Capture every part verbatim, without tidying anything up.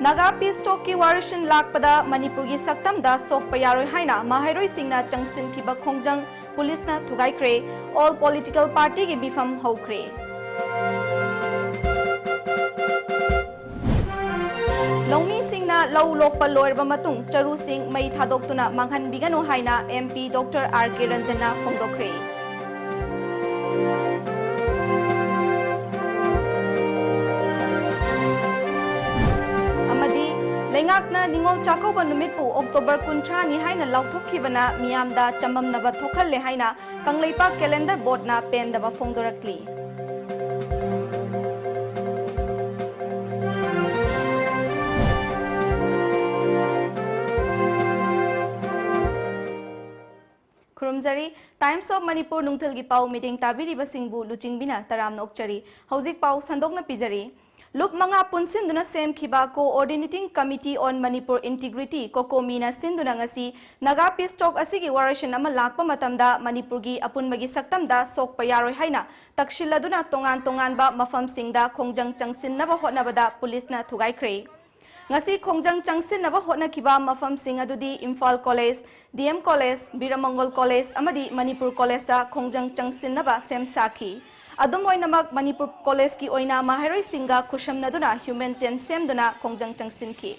Naga piece ꯇꯣꯛꯀꯤ ꯋꯥꯔꯣꯏꯁꯤꯟ ꯂꯥꯛꯄꯗ ꯃꯅꯤꯄꯨꯔꯒꯤ ꯁꯛꯇꯝꯗ ꯁꯣꯛꯄ ꯌꯥꯔꯣꯏ ꯍꯥꯏꯅ ꯃꯍꯩꯔꯣꯏꯁꯤꯡꯅ ꯆꯪꯁꯤꯟꯈꯤꯕ ꯈꯣꯡꯖꯪ ꯄꯨꯂꯤꯁꯅ ꯊꯨꯒꯥꯏꯈ꯭ꯔꯦ꯫ ꯑꯣꯜ ꯄꯣꯂꯤꯇꯤꯀꯦꯜ ꯄꯥꯔꯇꯤꯒꯤ ꯃꯤꯐꯝ ꯍꯧꯈ꯭ꯔꯦ꯫ ꯂꯧꯃꯤꯁꯤꯡꯅ ꯂꯧ ꯂꯣꯛꯄ ꯂꯣꯏꯔꯕ ꯃꯇꯨꯡ ꯆꯔꯨꯁꯤꯡ ꯃꯩ ꯊꯥꯗꯣꯛꯇꯨꯅ ꯃꯥꯡꯍꯟꯕꯤꯒꯅꯨ ꯍꯥꯏꯅ ꯑꯦꯝ ꯄꯤ ꯗꯣꯛꯇꯔ ꯑꯥꯔ ꯀꯦ ꯔꯟꯖꯟꯅ ꯐꯣꯡꯗꯣꯛꯈ꯭ꯔꯦ꯫ ꯑꯃꯗꯤ ꯂꯩꯉꯥꯛꯅ ꯅꯤꯉꯣꯜ ꯆꯥꯛꯀꯧꯕ ꯅꯨꯃꯤꯠꯄꯨ ꯑꯣꯛꯇꯣꯕꯔ ꯀꯨꯟꯊ꯭ꯔꯥꯅꯤ ꯍꯥꯏꯅ ꯂꯥꯎꯊꯣꯛꯈꯤꯕꯅ ꯃꯤꯌꯥꯝꯗ ꯆꯃꯝꯅꯕ ꯊꯣꯛꯍꯜꯂꯦ ꯍꯥꯏꯅ ꯀꯪꯂꯩꯄꯥꯛ ꯀꯦꯂꯦꯟꯗꯔ ꯕꯣꯔꯗꯅ ꯄꯦꯟꯗꯕ ꯐꯣꯡꯗꯣꯔꯛꯂꯤ꯫ ꯈꯨꯔꯨꯝꯖꯔꯤ꯫ Times of Manipur ꯅꯨꯡꯊꯤꯜꯒꯤ ꯄꯥꯎ ꯃꯤꯠꯌꯦꯡ ꯇꯥꯕꯤꯔꯤꯕꯁꯤꯡꯕꯨ ꯂꯨꯆꯤꯡꯕꯤꯅ ꯇꯔꯥꯝꯅ ꯑꯣꯛꯆꯔꯤ꯫ ꯍꯧꯖꯤꯛ ꯄꯥꯎ ꯁꯟꯗꯣꯛꯅ ꯄꯤꯖꯔꯤ꯫ ꯂꯨꯞ ꯃꯉꯥ ꯄꯨꯟꯁꯤꯟꯗꯨꯅ ꯁꯦꯝꯈꯤꯕ Coordinating Committee on Manipur Integrity, ꯀꯣꯀꯣꯃꯤꯅ ꯁꯤꯟꯗꯨꯅ ꯉꯁꯤ ꯅꯥꯒꯥ ꯄꯤꯁ ꯇꯣꯛ ꯑꯁꯤꯒꯤ ꯋꯥꯔꯣꯏꯁꯤꯟ ꯑꯃ ꯂꯥꯛꯄ ꯃꯇꯝꯗ ꯃꯅꯤꯄꯨꯔꯒꯤ ꯑꯄꯨꯟꯕꯒꯤ ꯁꯛꯇꯝꯗ ꯁꯣꯛꯄ ꯌꯥꯔꯣꯏ ꯍꯥꯏꯅ ꯇꯛꯁꯤꯜꯂꯗꯨꯅ ꯇꯣꯉꯥꯟ ꯇꯣꯉꯥꯟꯕ ꯃꯐꯝꯁꯤꯡꯗ ꯈꯣꯡꯖꯪ ꯆꯪꯁꯤꯟꯅꯕ ꯍꯣꯠꯅꯕꯗ ꯄꯨꯂꯤꯁꯅ ꯊꯨꯒꯥꯏꯈ꯭ꯔꯦ꯫ ꯉꯁꯤ ꯈꯣꯡꯖꯪ ꯆꯪꯁꯤꯟꯅꯕ ꯍꯣꯠꯅꯈꯤꯕ ꯃꯐꯝꯁꯤꯡ ꯑꯗꯨꯗꯤ Imphal college, D M college, Birmangol college ꯑꯃꯗꯤ ꯃꯅꯤꯄꯨꯔ ꯀꯣꯂꯦꯖꯇ ꯈꯣꯡꯖꯪ ꯆꯪꯁꯤꯟꯅꯕ ꯁꯦꯝ ꯁꯥꯈꯤ꯫ ꯑꯗꯨꯝ ꯑꯣꯏꯅꯃꯛ, ꯃꯅꯤꯄꯨꯔ ꯀꯣꯂꯦꯖꯀꯤ ꯑꯣꯏꯅ ꯃꯍꯩꯔꯣꯏꯁꯤꯡꯒ ꯈꯨꯠꯁꯝꯅꯗꯨꯅ human chain ꯁꯦꯝꯗꯨꯅ ꯈꯣꯡꯖꯪ ꯆꯪꯁꯤꯟꯈꯤ꯫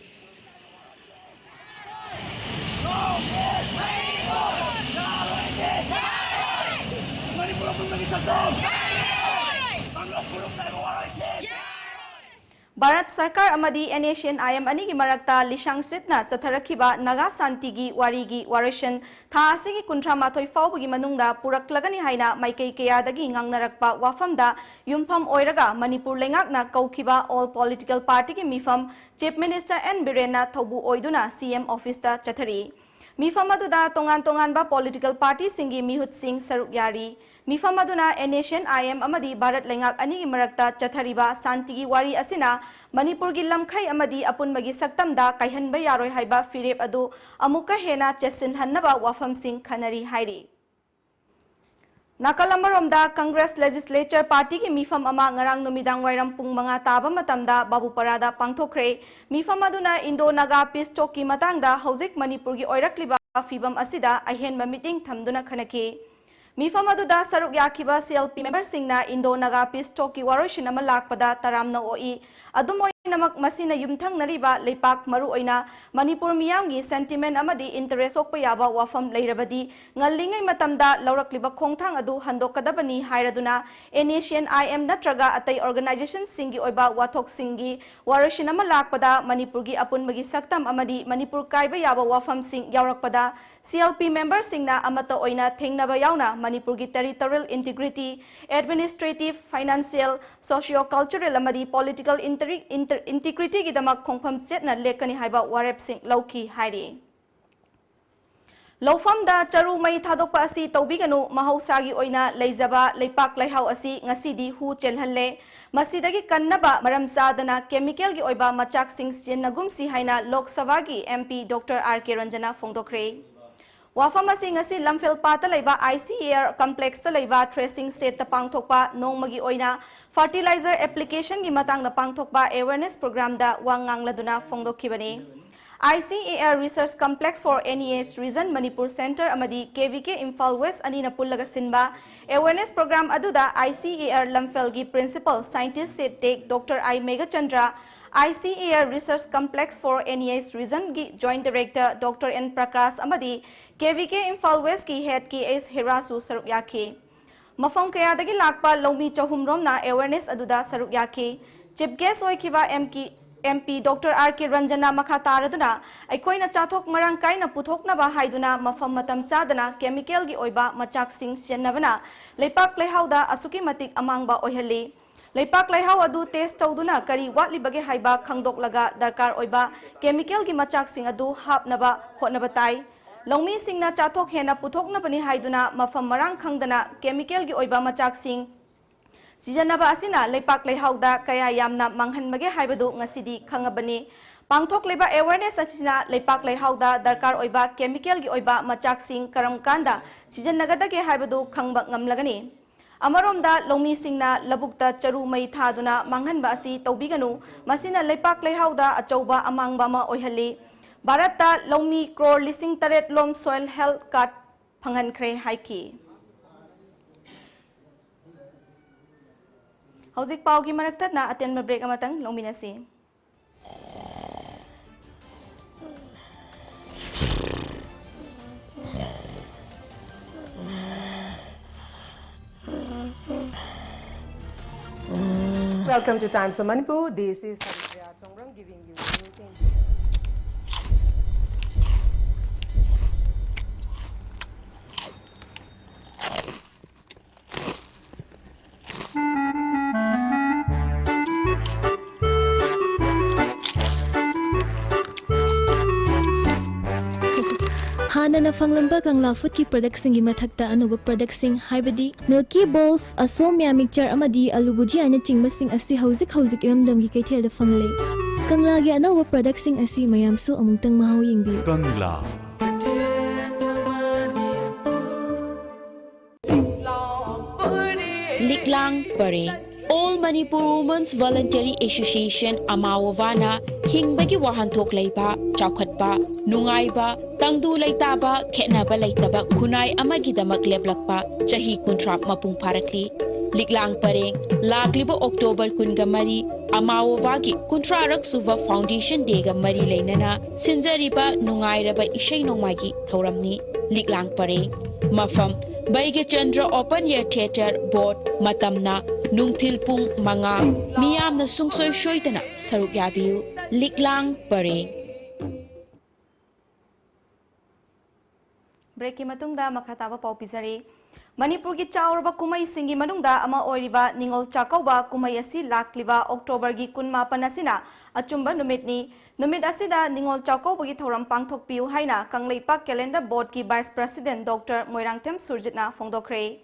ꯚꯥꯔꯠ ꯁꯔꯀꯥꯔ ꯑꯃꯗꯤ N S N I M ꯑꯅꯤꯒꯤ ꯃꯔꯛꯇ ꯂꯤꯁꯥꯡ ꯁꯤꯠꯅ ꯆꯠꯊꯔꯛꯈꯤꯕ ꯅꯥꯒꯥ ꯁꯥꯟꯇꯤꯒꯤ ꯋꯥꯔꯤꯒꯤ ꯋꯥꯔꯣꯏꯁꯤꯟ ꯊꯥ ꯑꯁꯤꯒꯤ ꯀꯨꯟꯊ꯭ꯔꯥ ꯃꯥꯊꯣꯏ ꯐꯥꯎꯕꯒꯤ ꯃꯅꯨꯡꯗ ꯄꯨꯔꯛꯂꯒꯅꯤ ꯍꯥꯏꯅ ꯃꯥꯏꯀꯩ ꯀꯌꯥꯗꯒꯤ ꯉꯥꯡꯅꯔꯛꯄ ꯋꯥꯐꯝꯗ ꯌꯨꯝꯐꯝ ꯑꯣꯏꯔꯒ ꯃꯅꯤꯄꯨꯔ ꯂꯩꯉꯥꯛꯅ ꯀꯧꯈꯤꯕ ꯑꯣꯜ ꯄꯣꯂꯤꯇꯤꯀꯦꯜ ꯄꯥꯔꯇꯤꯒꯤ ꯃꯤꯐꯝ ꯆꯤꯐ ꯃꯤꯅꯤꯁꯇꯔ ꯑꯦꯟ ꯕꯤꯔꯦꯟꯅ ꯊꯧꯕꯨ ꯑꯣꯏꯗꯨꯅ ꯁꯤ ꯑꯦꯝ ꯑꯣꯐꯤꯁꯇ ꯆꯠꯊꯔꯤ꯫ ꯃꯤꯐꯝ ꯑꯗꯨꯗ ꯇꯣꯉꯥꯟ ꯇꯣꯉꯥꯟꯕ ꯄꯣꯂꯤꯇꯤꯀꯦꯜ ꯄꯥꯔꯇꯤꯁꯤꯡꯒꯤ ꯃꯤꯍꯨꯠꯁꯤꯡ ꯁꯔꯨꯛ ꯌꯥꯔꯤ꯫ ꯃꯤꯐꯝ ꯑꯗꯨꯅ N S N I M Bharat ꯚꯥꯔꯠ ꯂꯩꯉꯥꯛ ꯑꯅꯤꯒꯤ ꯃꯔꯛꯇ ꯆꯠꯊꯔꯤꯕ ꯁꯥꯟꯇꯤꯒꯤ ꯋꯥꯔꯤ ꯑꯁꯤꯅ ꯃꯅꯤꯄꯨꯔꯒꯤ ꯂꯝꯈꯩ ꯑꯃꯗꯤ ꯑꯄꯨꯟꯕꯒꯤ ꯁꯛꯇꯝꯗ ꯀꯥꯏꯍꯟꯕ ꯌꯥꯔꯣꯏ ꯍꯥꯏꯕ ꯐꯤꯔꯦꯞ ꯑꯗꯨ ꯑꯃꯨꯛꯀ ꯍꯦꯟꯅ ꯆꯦꯠꯁꯤꯟꯍꯟꯅꯕ ꯋꯥꯐꯝꯁꯤꯡ ꯈꯟꯅꯔꯤ ꯍꯥꯏꯔꯤ꯫ ꯅꯥꯀꯜ ꯑꯃꯔꯣꯝꯗ, Congress Legislature Partyꯒꯤ ꯃꯤꯐꯝ ꯑꯃ ꯉꯔꯥꯡ ꯅꯨꯃꯤꯗꯥꯡ ꯋꯥꯏꯔꯝ ꯄꯨꯡ ꯃꯉꯥ ꯇꯥꯕ ꯃꯇꯝꯗ ꯕꯥꯕꯨꯄꯥꯔꯥꯗ ꯄꯥꯡꯊꯣꯛꯈ꯭ꯔꯦ꯫ ꯃꯤꯐꯝ ꯑꯗꯨꯅ Indo-Naga Peace Talkꯀꯤ ꯃꯇꯥꯡꯗ ꯍꯧꯖꯤꯛ ꯃꯅꯤꯄꯨꯔꯒꯤ ꯑꯣꯏꯔꯛꯂꯤꯕ ꯐꯤꯕꯝ ꯑꯁꯤꯗ ꯑꯍꯦꯟꯕ meeting ꯊꯝꯗꯨꯅ ꯈꯟꯅꯈꯤ꯫ ꯃꯤꯐꯝ ꯑꯗꯨꯗ ꯁꯔꯨꯛ ꯌꯥꯈꯤꯕ C L P memberꯁꯤꯡꯅ Indo-Naga Peace Talkꯀꯤ ꯋꯥꯔꯣꯏꯁꯤꯟ ꯑꯃ ꯂꯥꯛꯄꯗ ꯇꯔꯥꯝꯅ ꯑꯣꯛꯏ꯫ ꯑꯗꯨꯝ ꯑꯣꯏꯅꯃꯛ, ꯃꯁꯤꯅ ꯌꯨꯝꯊꯪꯅꯔꯤꯕ ꯂꯩꯄꯥꯛ, ꯃꯔꯨꯑꯣꯏꯅ ꯃꯅꯤꯄꯨꯔ ꯃꯤꯌꯥꯝꯒꯤ sentiment ꯑꯃꯗꯤ interest ꯁꯣꯛꯄ ꯌꯥꯕ ꯋꯥꯐꯝ ꯂꯩꯔꯕꯗꯤ, ꯉꯜꯂꯤꯉꯩ ꯃꯇꯝꯗ ꯂꯧꯔꯛꯂꯤꯕ ꯈꯣꯡꯊꯥꯡ ꯑꯗꯨ ꯍꯟꯗꯣꯛꯀꯗꯕꯅꯤ ꯍꯥꯏꯔꯗꯨꯅ, N A C N I M ꯅꯠꯇ꯭ꯔꯒ ꯑꯇꯩ organizationꯁꯤꯡꯒꯤ ꯑꯣꯏꯕ ꯋꯥꯊꯣꯛꯁꯤꯡꯒꯤ ꯋꯥꯔꯣꯏꯁꯤꯟ ꯑꯃ ꯂꯥꯛꯄꯗ ꯃꯅꯤꯄꯨꯔꯒꯤ ꯑꯄꯨꯟꯕꯒꯤ ꯁꯛꯇꯝ ꯑꯃꯗꯤ ꯃꯅꯤꯄꯨꯔ ꯀꯥꯏꯕ ꯌꯥꯕ ꯋꯥꯐꯝꯁꯤꯡ ꯌꯥꯎꯔꯛꯄꯗ, C L P memberꯁꯤꯡꯅ ꯑꯃꯠꯇ ꯑꯣꯏꯅ ꯊꯦꯡꯅꯕ ꯌꯥꯎꯅ ꯃꯅꯤꯄꯨꯔꯒꯤ territorial integrity, administrative, financial, socio-cultural ꯑꯃꯗꯤ political interi-, inter-, integrityꯒꯤꯗꯃꯛ ꯈꯣꯡꯐꯝ ꯆꯦꯠꯅ ꯂꯦꯞꯀꯅꯤ ꯍꯥꯏꯕ ꯋꯥꯔꯦꯞꯁꯤꯡ ꯂꯧꯈꯤ ꯍꯥꯏꯔꯤ꯫ ꯂꯧꯐꯝꯗ ꯆꯔꯨ ꯃꯩ ꯊꯥꯗꯣꯛꯄ ꯑꯁꯤ ꯇꯧꯕꯤꯒꯅꯨ, ꯃꯍꯧꯁꯥꯒꯤ ꯑꯣꯏꯅ ꯂꯩꯖꯕ ꯂꯩꯄꯥꯛ ꯂꯩꯍꯥꯎ ꯑꯁꯤ ꯉꯁꯤꯗꯤ ꯍꯨ ꯆꯦꯜꯍꯜꯂꯦ꯫ ꯃꯁꯤꯗꯒꯤ ꯀꯟꯅꯕ ꯃꯔꯝ ꯆꯥꯗꯅ chemicalꯒꯤ ꯑꯣꯏꯕ ꯃꯆꯥꯛꯁꯤꯡ ꯁꯤꯖꯤꯟꯅꯒꯨꯝꯁꯤ ꯍꯥꯏꯅ ꯂꯣꯛ ꯁꯚꯥꯒꯤ M P Doctor R K ꯔꯟꯖꯅ ꯐꯣꯡꯗꯣꯛꯈ꯭ꯔꯦ꯫ ꯋꯥꯐꯝ ꯑꯁꯤ ꯉꯁꯤ ꯂꯝꯐꯦꯜ ꯄꯥꯠꯇ ꯂꯩꯕ I C A R complexꯇ ꯂꯩꯕ threshing shedꯇ ꯄꯥꯡꯊꯣꯛꯄ ꯅꯣꯡꯃꯒꯤ ꯑꯣꯏꯅ fertilizer applicationꯒꯤ ꯃꯇꯥꯡꯗ ꯄꯥꯡꯊꯣꯛꯄ awareness programꯗ ꯋꯥ ꯉꯥꯡꯂꯗꯨꯅ ꯐꯣꯡꯗꯣꯛꯈꯤꯕꯅꯤ꯫ I C A R Research Complex for N E S Region Manipur Centre ꯑꯃꯗꯤ K V K Imphal West ꯑꯅꯤꯅ ꯄꯨꯜꯂꯒ ꯁꯤꯟꯕ awareness program ꯑꯗꯨꯗ I C A R ꯂꯝꯐꯦꯜꯒꯤ Principal Scientist State Tech Doctor I Meghachandra, I C A R Research Complex for N E S Regionꯒꯤ Joint Director Doctor N Prakash ꯑꯃꯗꯤ K V K Imphal Westꯀꯤ Head K S ꯍꯦꯔꯥꯁꯨ ꯁꯔꯨꯛ ꯌꯥꯈꯤ꯫ ꯃꯐꯝ ꯀꯌꯥꯗꯒꯤ ꯂꯥꯛꯄ ꯂꯧꯃꯤ ꯆꯍꯨꯝ ꯔꯣꯝꯅ awareness ꯑꯗꯨꯗ ꯁꯔꯨꯛ ꯌꯥꯈꯤ꯫ Chief guest ꯑꯣꯏꯈꯤꯕ M K, M P Doctor R K ꯔꯟꯖꯟꯅ ꯃꯈꯥ ꯇꯥꯔꯗꯨꯅ, ꯑꯩꯈꯣꯏꯅ ꯆꯥꯊꯣꯛ ꯃꯔꯥꯡ ꯀꯥꯏꯅ ꯄꯨꯊꯣꯛꯅꯕ ꯍꯥꯏꯗꯨꯅ ꯃꯐꯝ ꯃꯇꯝ ꯆꯥꯗꯅ chemicalꯒꯤ ꯑꯣꯏꯕ ꯃꯆꯥꯛꯁꯤꯡ ꯁꯤꯖꯤꯟꯅꯕꯅ ꯂꯩꯄꯥꯛ ꯂꯩꯍꯥꯎꯗ ꯑꯁꯨꯛꯀꯤ ꯃꯇꯤꯛ ꯑꯃꯥꯡꯕ ꯑꯣꯏꯍꯜꯂꯤ꯫ ꯂꯩꯄꯥꯛ ꯂꯩꯍꯥꯎ ꯑꯗꯨ test ꯇꯧꯗꯨꯅ ꯀꯔꯤ ꯋꯥꯠꯂꯤꯕꯒꯦ ꯍꯥꯏꯕ ꯈꯪꯗꯣꯛꯂꯒ ꯗꯔꯀꯥꯔ ꯑꯣꯏꯕ chemicalꯒꯤ ꯃꯆꯥꯛꯁꯤꯡ ꯑꯗꯨ ꯍꯥꯞꯅꯕ ꯍꯣꯠꯅꯕ ꯇꯥꯏ꯫ ꯂꯧꯃꯤꯁꯤꯡꯅ ꯆꯥꯊꯣꯛ ꯍꯦꯟꯅ ꯄꯨꯊꯣꯛꯅꯕꯅꯤ ꯍꯥꯏꯗꯨꯅ ꯃꯐꯝ ꯃꯔꯥꯡ ꯈꯪꯗꯅ chemicalꯒꯤ ꯑꯣꯏꯕ ꯃꯆꯥꯛꯁꯤꯡ ꯁꯤꯖꯤꯟꯅꯕ ꯑꯁꯤꯅ ꯂꯩꯄꯥꯛ ꯂꯩꯍꯥꯎꯗ ꯀꯌꯥ ꯌꯥꯝꯅ ꯃꯥꯡꯍꯟꯕꯒꯦ ꯍꯥꯏꯕꯗꯨ ꯉꯁꯤꯗꯤ ꯈꯪꯉꯕꯅꯤ꯫ ꯄꯥꯡꯊꯣꯛꯂꯤꯕ awareness ꯑꯁꯤꯅ ꯂꯩꯄꯥꯛ ꯂꯩꯍꯥꯎꯗ ꯗꯔꯀꯥꯔ ꯑꯣꯏꯕ chemical ꯒꯤ ꯑꯣꯏꯕ ꯃꯆꯥꯛꯁꯤꯡ ꯀꯔꯝ ꯀꯥꯟꯗ ꯁꯤꯖꯤꯟꯅꯒꯗꯒꯦ ꯍꯥꯏꯕꯗꯨ ꯈꯪꯕ ꯉꯝꯂꯒꯅꯤ꯫ ꯑꯃꯔꯣꯝꯗ ꯂꯧꯃꯤꯁꯤꯡꯅ ꯂꯧꯕꯨꯛꯇ ꯆꯔꯨ ꯃꯩ ꯊꯥꯗꯨꯅ ꯃꯥꯡꯍꯟꯕ ꯑꯁꯤ ꯇꯧꯕꯤꯒꯅꯨ, ꯃꯁꯤꯅ ꯂꯩꯄꯥꯛ ꯂꯩꯍꯥꯎꯗ ꯑꯆꯧꯕ ꯑꯃꯥꯡꯕ ꯑꯃ ꯑꯣꯏꯍꯜꯂꯤ꯫ ꯚꯥꯔꯠꯇ ꯂꯧꯃꯤ ꯀ꯭ꯔꯣꯔ ꯂꯤꯁꯤꯡ ꯇꯔꯦꯠ ꯂꯣꯝ soil health card ꯐꯪꯍꯟꯈ꯭ꯔꯦ ꯍꯥꯏꯈꯤ꯫ ꯍꯧꯖꯤꯛ ꯄꯥꯎꯒꯤ ꯃꯔꯛ ꯊꯠꯅ ꯑꯇꯦꯟꯕ break ꯑꯃꯇꯪ ꯂꯧꯃꯤꯟꯅꯁꯤ꯫ Welcome to Times of Manipur. This is Saripriya Chongrang giving you news in ꯍꯥꯟꯅꯅ ꯐꯪꯂꯝꯕ ꯀꯪꯂꯥ ꯐꯨꯗꯀꯤ ꯄ꯭ꯔꯗꯛꯁꯤꯡꯒꯤ ꯃꯊꯛꯇ ꯑꯅꯧꯕ ꯄ꯭ꯔꯗꯛꯁꯤꯡ ꯍꯥꯏꯕꯗꯤ ꯃꯤꯜꯀꯤ ꯕꯣꯜꯁ, ꯑꯁꯣꯝꯌꯥ ꯃꯤꯛꯆꯔ ꯑꯃꯗꯤ ꯑꯂꯨ ꯚꯨꯖꯤꯌꯥꯅꯆꯤꯡꯕꯁꯤꯡ ꯑꯁꯤ ꯍꯧꯖꯤꯛ ꯍꯧꯖꯤꯛ ꯏꯔꯝꯗꯝꯒꯤ ꯀꯩꯊꯦꯜꯗ ꯐꯪꯂꯦ꯫ ꯀꯪꯂꯥꯒꯤ ꯑꯅꯧꯕ ꯄ꯭ꯔꯗꯛꯁꯤꯡ ꯑꯁꯤ ꯃꯌꯥꯝꯁꯨ ꯑꯃꯨꯛꯇꯪ ꯃꯍꯥꯎ ꯌꯦꯡꯕꯤꯌꯨ꯫ ꯀꯪꯂꯥ꯫ ꯂꯤꯛꯂꯥꯡ ꯄꯔꯦꯡ꯫ All Manipur Women's Voluntary Association, ꯑꯃꯥꯋꯣꯕꯥꯅ ꯍꯤꯡꯕꯒꯤ ꯋꯥꯍꯟꯊꯣꯛ ꯂꯩꯕ, ꯆꯥꯎꯈꯠꯄ, ꯅꯨꯡꯉꯥꯏꯕ, ꯇꯪꯗꯨ ꯂꯩꯇꯥꯕ, ꯈꯦꯠꯅꯕ ꯂꯩꯇꯕ ꯈꯨꯟꯅꯥꯏ ꯑꯃꯒꯤꯗꯃꯛ ꯂꯦꯞꯂꯛꯄ ꯆꯍꯤ ꯀꯨꯟꯊ꯭ꯔꯥ ꯃꯄꯨꯡ ꯐꯥꯔꯛꯂꯤ꯫ ꯂꯤꯛꯂꯥꯡ ꯄꯔꯦꯡ, ꯂꯥꯛꯂꯤꯕ October ꯀꯨꯟꯒ ꯃꯔꯤ, ꯑꯃꯥꯋꯣꯕꯥꯒꯤ ꯀꯨꯟꯊ꯭ꯔꯥꯔꯛ ꯁꯨꯕ Foundation Day ꯒ ꯃꯔꯤ ꯂꯩꯅꯅ ꯁꯤꯟꯖꯔꯤꯕ ꯅꯨꯡꯉꯥꯏꯔꯕ ꯏꯁꯩ ꯅꯣꯡꯃꯥꯏꯒꯤ ꯊꯧꯔꯝꯅꯤ꯫ ꯂꯤꯛꯂꯥꯡ ꯄꯔꯦꯡ꯫ ꯃꯐꯝ, ꯕꯩꯒ꯭ꯌꯆꯟꯗ꯭ꯔ Open Air Theatre, ꯕꯣꯔꯗ꯫ ꯃꯇꯝꯅ ꯅꯨꯡꯊꯤꯜ ꯄꯨꯡ ꯃꯉꯥ꯫ ꯃꯤꯌꯥꯝꯅ ꯁꯨꯡꯁꯣꯏ ꯁꯣꯏꯗꯅ ꯁꯔꯨꯛ ꯌꯥꯕꯤꯌꯨ꯫ ꯂꯤꯛꯂꯥꯡ ꯄꯔꯦꯡ꯫ Break ꯀꯤ ꯃꯇꯨꯡꯗ ꯃꯈꯥ ꯇꯥꯕ ꯄꯥꯎ ꯄꯤꯖꯔꯤ꯫ ꯃꯅꯤꯄꯨꯔꯒꯤ ꯆꯥꯎꯔꯕ ꯀꯨꯝꯍꯩꯁꯤꯡꯒꯤ ꯃꯅꯨꯡꯗ ꯑꯃ ꯑꯣꯏꯔꯤꯕ ꯅꯤꯉꯣꯜ ꯆꯥꯛꯀꯧꯕ ꯀꯨꯝꯍꯩ ꯑꯁꯤ ꯂꯥꯛꯂꯤꯕ October ꯒꯤ ꯀꯨꯟꯃꯥꯄꯟ ꯑꯁꯤꯅ ꯑꯆꯨꯝꯕ ꯅꯨꯃꯤꯠꯅꯤ꯫ ꯅꯨꯃꯤꯠ ꯑꯁꯤꯗ ꯅꯤꯉꯣꯜ ꯆꯥꯛꯀꯧꯕꯒꯤ ꯊꯧꯔꯝ ꯄꯥꯡꯊꯣꯛꯄꯤꯌꯨ ꯍꯥꯏꯅ ꯀꯪꯂꯩꯄꯥꯛ Calendar Board ꯀꯤ Vice President Doctor ꯃꯣꯏꯔꯥꯡꯊꯦꯝ ꯁꯨꯔꯖꯤꯠꯅ ꯐꯣꯡꯗꯣꯛꯈ꯭ꯔꯦ꯫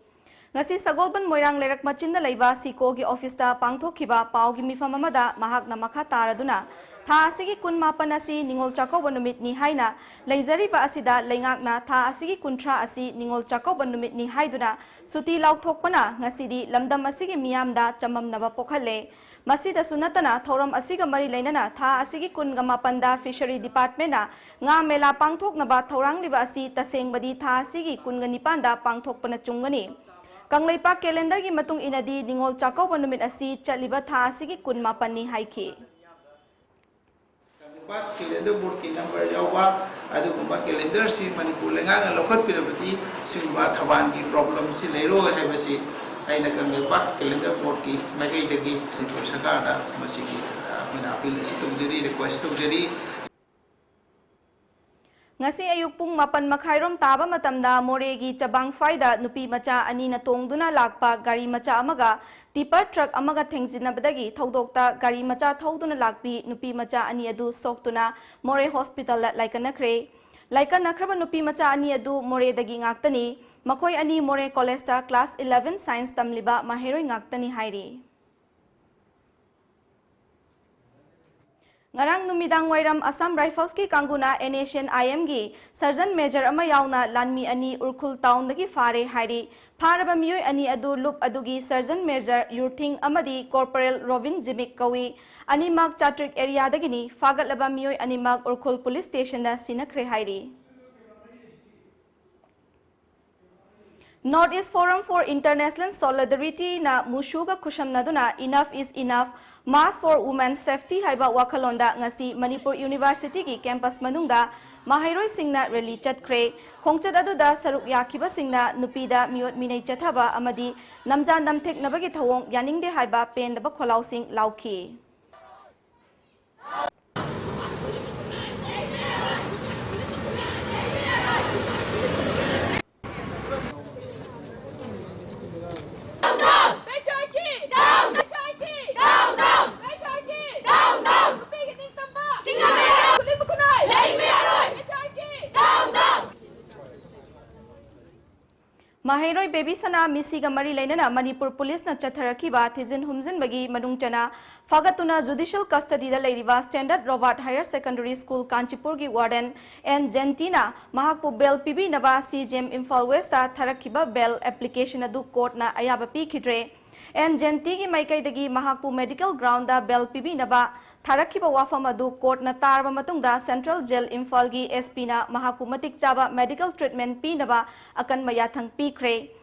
ꯉꯁꯤ ꯁꯒꯣꯜꯕꯟ ꯃꯣꯏꯔꯥꯡ ꯂꯩꯔꯛ ꯃꯆꯤꯟꯗ ꯂꯩꯕ ꯁꯤꯀꯣꯒꯤ ꯑꯣꯐꯤꯁꯇ ꯄꯥꯡꯊꯣꯛꯈꯤꯕ ꯄꯥꯎꯒꯤ ꯃꯤꯐꯝ ꯑꯃꯗ ꯃꯍꯥꯛꯅ ꯃꯈꯥ ꯇꯥꯔꯗꯨꯅ ꯊꯥ ꯑꯁꯤꯒꯤ ꯀꯨꯟꯃꯥꯄꯟ ꯑꯁꯤ ꯅꯤꯉꯣꯜ ꯆꯥꯛꯀꯧꯕ ꯅꯨꯃꯤꯠꯅꯤ ꯍꯥꯏꯅ ꯂꯩꯖꯔꯤꯕ ꯑꯁꯤꯗ ꯂꯩꯉꯥꯛꯅ ꯊꯥ ꯑꯁꯤꯒꯤ ꯀꯨꯟꯊ꯭ꯔꯥ ꯑꯁꯤ ꯅꯤꯉꯣꯜ ꯆꯥꯛꯀꯧꯕ ꯅꯨꯃꯤꯠꯅꯤ ꯍꯥꯏꯗꯨꯅ ꯁꯨꯇꯤ ꯂꯥꯎꯊꯣꯛꯄꯅ ꯉꯁꯤꯗꯤ ꯂꯝꯗꯝ ꯑꯁꯤꯒꯤ ꯃꯤꯌꯥꯝꯗ ꯆꯃꯝꯅꯕ ꯄꯣꯛꯍꯜꯂꯦ꯫ ꯃꯁꯤꯗꯁꯨ ꯅꯠꯇꯅ ꯊꯧꯔꯝ ꯑꯁꯤꯒ ꯃꯔꯤ ꯂꯩꯅꯅ ꯊꯥ ꯑꯁꯤꯒꯤ ꯀꯨꯟꯒ ꯃꯥꯄꯟꯗ Fishery Departmentꯅ ꯉꯥ ꯃꯦꯂꯥ ꯄꯥꯡꯊꯣꯛꯅꯕ ꯊꯧꯔꯥꯡꯂꯤꯕ ꯑꯁꯤ ꯇꯁꯦꯡꯕꯗꯤ ꯊꯥ ꯑꯁꯤꯒꯤ ꯀꯨꯟꯒ ꯅꯤꯄꯥꯟꯗ ꯄꯥꯡꯊꯣꯛꯄꯅ ꯆꯨꯝꯒꯅꯤ꯫ ꯀꯪꯂꯩꯄꯥꯛ calendarꯒꯤ ꯃꯇꯨꯡ ꯏꯟꯅꯗꯤ ꯅꯤꯉꯣꯜ ꯆꯥꯛꯀꯧꯕ ꯅꯨꯃꯤꯠ ꯑꯁꯤ ꯆꯠꯂꯤꯕ ꯊꯥ ꯑꯁꯤꯒꯤ ꯀꯨꯟ ꯃꯥꯄꯟꯅꯤ ꯍꯥꯏꯈꯤ꯫ ꯀꯪꯂꯩꯄꯥꯛ calendar boardꯀꯤ number ꯌꯥꯎꯕ ꯑꯗꯨꯒꯨꯝꯕ calendarꯁꯤ ꯃꯅꯤꯄꯨꯔ ꯂꯩꯉꯥꯛꯅ ꯂꯧꯈꯠꯄꯤꯔꯕꯗꯤ ꯁꯤꯒꯨꯝꯕ ꯊꯧꯕꯥꯜꯒꯤ problemꯁꯤ ꯂꯩꯔꯣꯏ ꯍꯥꯏꯕꯁꯤ ꯑꯩꯅ ꯀꯪꯂꯩꯄꯥꯛ calendar boardꯀꯤ ꯃꯥꯏꯀꯩꯗꯒꯤ ꯃꯅꯤꯄꯨꯔ ꯁꯔꯀꯥꯔꯗ ꯃꯁꯤꯒꯤ, ꯑ, ꯑꯩꯈꯣꯏꯅ appeal ꯑꯁꯤ ꯇꯧꯖꯔꯤ, request ꯇꯧꯖꯔꯤ꯫ ꯉꯁꯤ ꯑꯌꯨꯛ ꯄꯨꯡ ꯃꯥꯄꯟ ꯃꯈꯥꯏꯔꯣꯝ ꯇꯥꯕ ꯃꯇꯝꯗ ꯃꯣꯔꯦꯒꯤ ꯆꯕꯥꯡꯐꯥꯏꯗ ꯅꯨꯄꯤ ꯃꯆꯥ ꯑꯅꯤꯅ ꯇꯣꯡꯗꯨꯅ ꯂꯥꯛꯄ ꯒꯥꯔꯤ ꯃꯆꯥ ꯑꯃꯒ tipper truck ꯑꯃꯒ ꯊꯦꯡꯖꯤꯟꯅꯕꯗꯒꯤ ꯊꯧꯗꯣꯛꯇ ꯒꯥꯔꯤ ꯃꯆꯥ ꯊꯧꯗꯨꯅ ꯂꯥꯛꯄꯤ ꯅꯨꯄꯤ ꯃꯆꯥ ꯑꯅꯤ ꯑꯗꯨ ꯁꯣꯛꯇꯨꯅ ꯃꯣꯔꯦ hospitalꯗ ꯂꯥꯏꯀꯠꯅꯈ꯭ꯔꯦ꯫ ꯂꯥꯏꯀꯠꯅꯈ꯭ꯔꯕ ꯅꯨꯄꯤ ꯃꯆꯥ ꯑꯅꯤ ꯑꯗꯨ ꯃꯣꯔꯦꯗꯒꯤ ꯉꯥꯛꯇꯅꯤ꯫ ꯃꯈꯣꯏ ꯑꯅꯤ ꯃꯣꯔꯦ collegeꯇ class eleven science ꯇꯝꯂꯤꯕ ꯃꯍꯩꯔꯣꯏ ꯉꯥꯛꯇꯅꯤ ꯍꯥꯏꯔꯤ꯫ ꯉꯔꯥꯡ ꯅꯨꯃꯤꯗꯥꯡ ꯋꯥꯏꯔꯝ Assam Riflesꯀꯤ ꯀꯥꯡꯕꯨꯅ NSCN-IMꯒꯤ Sergeant Major ꯑꯃ ꯌꯥꯎꯅ ꯂꯥꯟꯃꯤ ꯑꯅꯤ ꯎꯔꯈꯨꯜ townꯗꯒꯤ ꯐꯥꯔꯦ ꯍꯥꯏꯔꯤ꯫ ꯐꯥꯔꯕ ꯃꯤꯑꯣꯏ ꯑꯅꯤ ꯑꯗꯨ ꯂꯨꯞ ꯑꯗꯨꯒꯤ Sergeant Major ꯌꯨꯔꯊꯤꯡ ꯑꯃꯗꯤ Corporal ꯔꯣꯕꯤꯟ ꯖꯤꯃꯤꯛ ꯀꯧꯏ꯫ ꯑꯅꯤꯃꯛ ꯆꯥꯇ꯭ꯔꯤꯛ areaꯗꯒꯤꯅꯤ꯫ ꯐꯥꯒꯠꯂꯕ ꯃꯤꯑꯣꯏ ꯑꯅꯤꯃꯛ ꯎꯔꯈꯨꯜ police stationꯗ ꯁꯤꯟꯅꯈ꯭ꯔꯦ ꯍꯥꯏꯔꯤ꯫ North East Forum for International Solidarityꯅ ꯃꯨꯁꯨꯒ ꯈꯨꯠꯁꯝꯅꯗꯨꯅ Enough is Enough, March for Women's Safety ꯍꯥꯏꯕ ꯋꯥꯈꯜꯂꯣꯟꯗ ꯉꯁꯤ ꯃꯅꯤꯄꯨꯔ Universityꯒꯤ campus ꯃꯅꯨꯡꯗ ꯃꯍꯩꯔꯣꯏꯁꯤꯡꯅ rally ꯆꯠꯈ꯭ꯔꯦ꯫ ꯈꯣꯡꯆꯠ ꯑꯗꯨꯗ ꯁꯔꯨꯛ ꯌꯥꯈꯤꯕꯁꯤꯡꯅ ꯅꯨꯄꯤꯗ ꯃꯤꯑꯣꯠ ꯃꯤꯅꯩ ꯆꯠꯊꯕ ꯑꯃꯗꯤ ꯅꯝꯖꯥ ꯅꯝꯊꯦꯛꯅꯕꯒꯤ ꯊꯧꯑꯣꯡ ꯌꯥꯅꯤꯡꯗꯦ ꯍꯥꯏꯕ ꯄꯦꯟꯗꯕ ꯈꯣꯜꯂꯥꯎꯁꯤꯡ ꯂꯥꯎꯈꯤ꯫ ꯃꯍꯩꯔꯣꯏ ꯕꯦꯕꯤ ꯁꯅꯥ ꯃꯤꯁꯤꯒ ꯃꯔꯤ ꯂꯩꯅꯅ ꯃꯅꯤꯄꯨꯔ ꯄꯨꯂꯤꯁꯅ ꯆꯠꯊꯔꯛꯈꯤꯕ ꯊꯤꯖꯤꯟ ꯍꯨꯝꯖꯤꯟꯕꯒꯤ ꯃꯅꯨꯡ ꯆꯟꯅ ꯐꯥꯒꯠꯇꯨꯅ ꯖꯨꯗꯤꯁꯤꯌꯦꯜ ꯀꯁꯇꯗꯤꯗ ꯂꯩꯔꯤꯕ standard Robert higher secondary school ꯀꯥꯟꯆꯤꯄꯨꯔꯒꯤ ꯋꯥꯔꯗꯦꯟ ꯑꯦꯟ ꯖꯦꯟꯇꯤꯅ ꯃꯍꯥꯛꯄꯨ ꯕꯦꯜ ꯄꯤꯕꯤꯅꯕ C J M Imphal West ꯊꯥꯔꯛꯈꯤꯕ ꯕꯦꯜ ꯑꯦꯄ꯭ꯂꯤꯀꯦꯁꯟ ꯑꯗꯨ ꯀꯣꯔꯠꯅ ꯑꯌꯥꯕ ꯄꯤꯈꯤꯗ꯭ꯔꯦ꯫ ꯑꯦꯟ ꯖꯦꯟꯇꯤꯒꯤ ꯃꯥꯏꯀꯩꯗꯒꯤ ꯃꯍꯥꯛꯄꯨ ꯃꯦꯗꯤꯀꯦꯜ ꯒ꯭ꯔꯥꯎꯟꯗ ꯕꯦꯜ ꯄꯤꯕꯤꯅꯕ ꯊꯥꯔꯛꯈꯤꯕ ꯋꯥꯐꯝ ꯑꯗꯨ ꯀꯣꯔꯠꯅ ꯇꯥꯔꯕ ꯃꯇꯨꯡꯗ ꯁꯦꯟꯇ꯭ꯔꯦꯜ ꯖꯦꯜ ꯏꯝꯐꯥꯜꯒꯤ ꯑꯦꯁ ꯄꯤꯅ ꯃꯍꯥꯛꯄꯨ ꯃꯇꯤꯛ ꯆꯥꯕ ꯃꯦꯗꯤꯀꯦꯜ ꯇ꯭ꯔꯤꯠꯃꯦꯟ ꯄꯤꯅꯕ ꯑꯀꯟꯕ ꯌꯥꯊꯪ ꯄꯤꯈ꯭ꯔꯦ꯫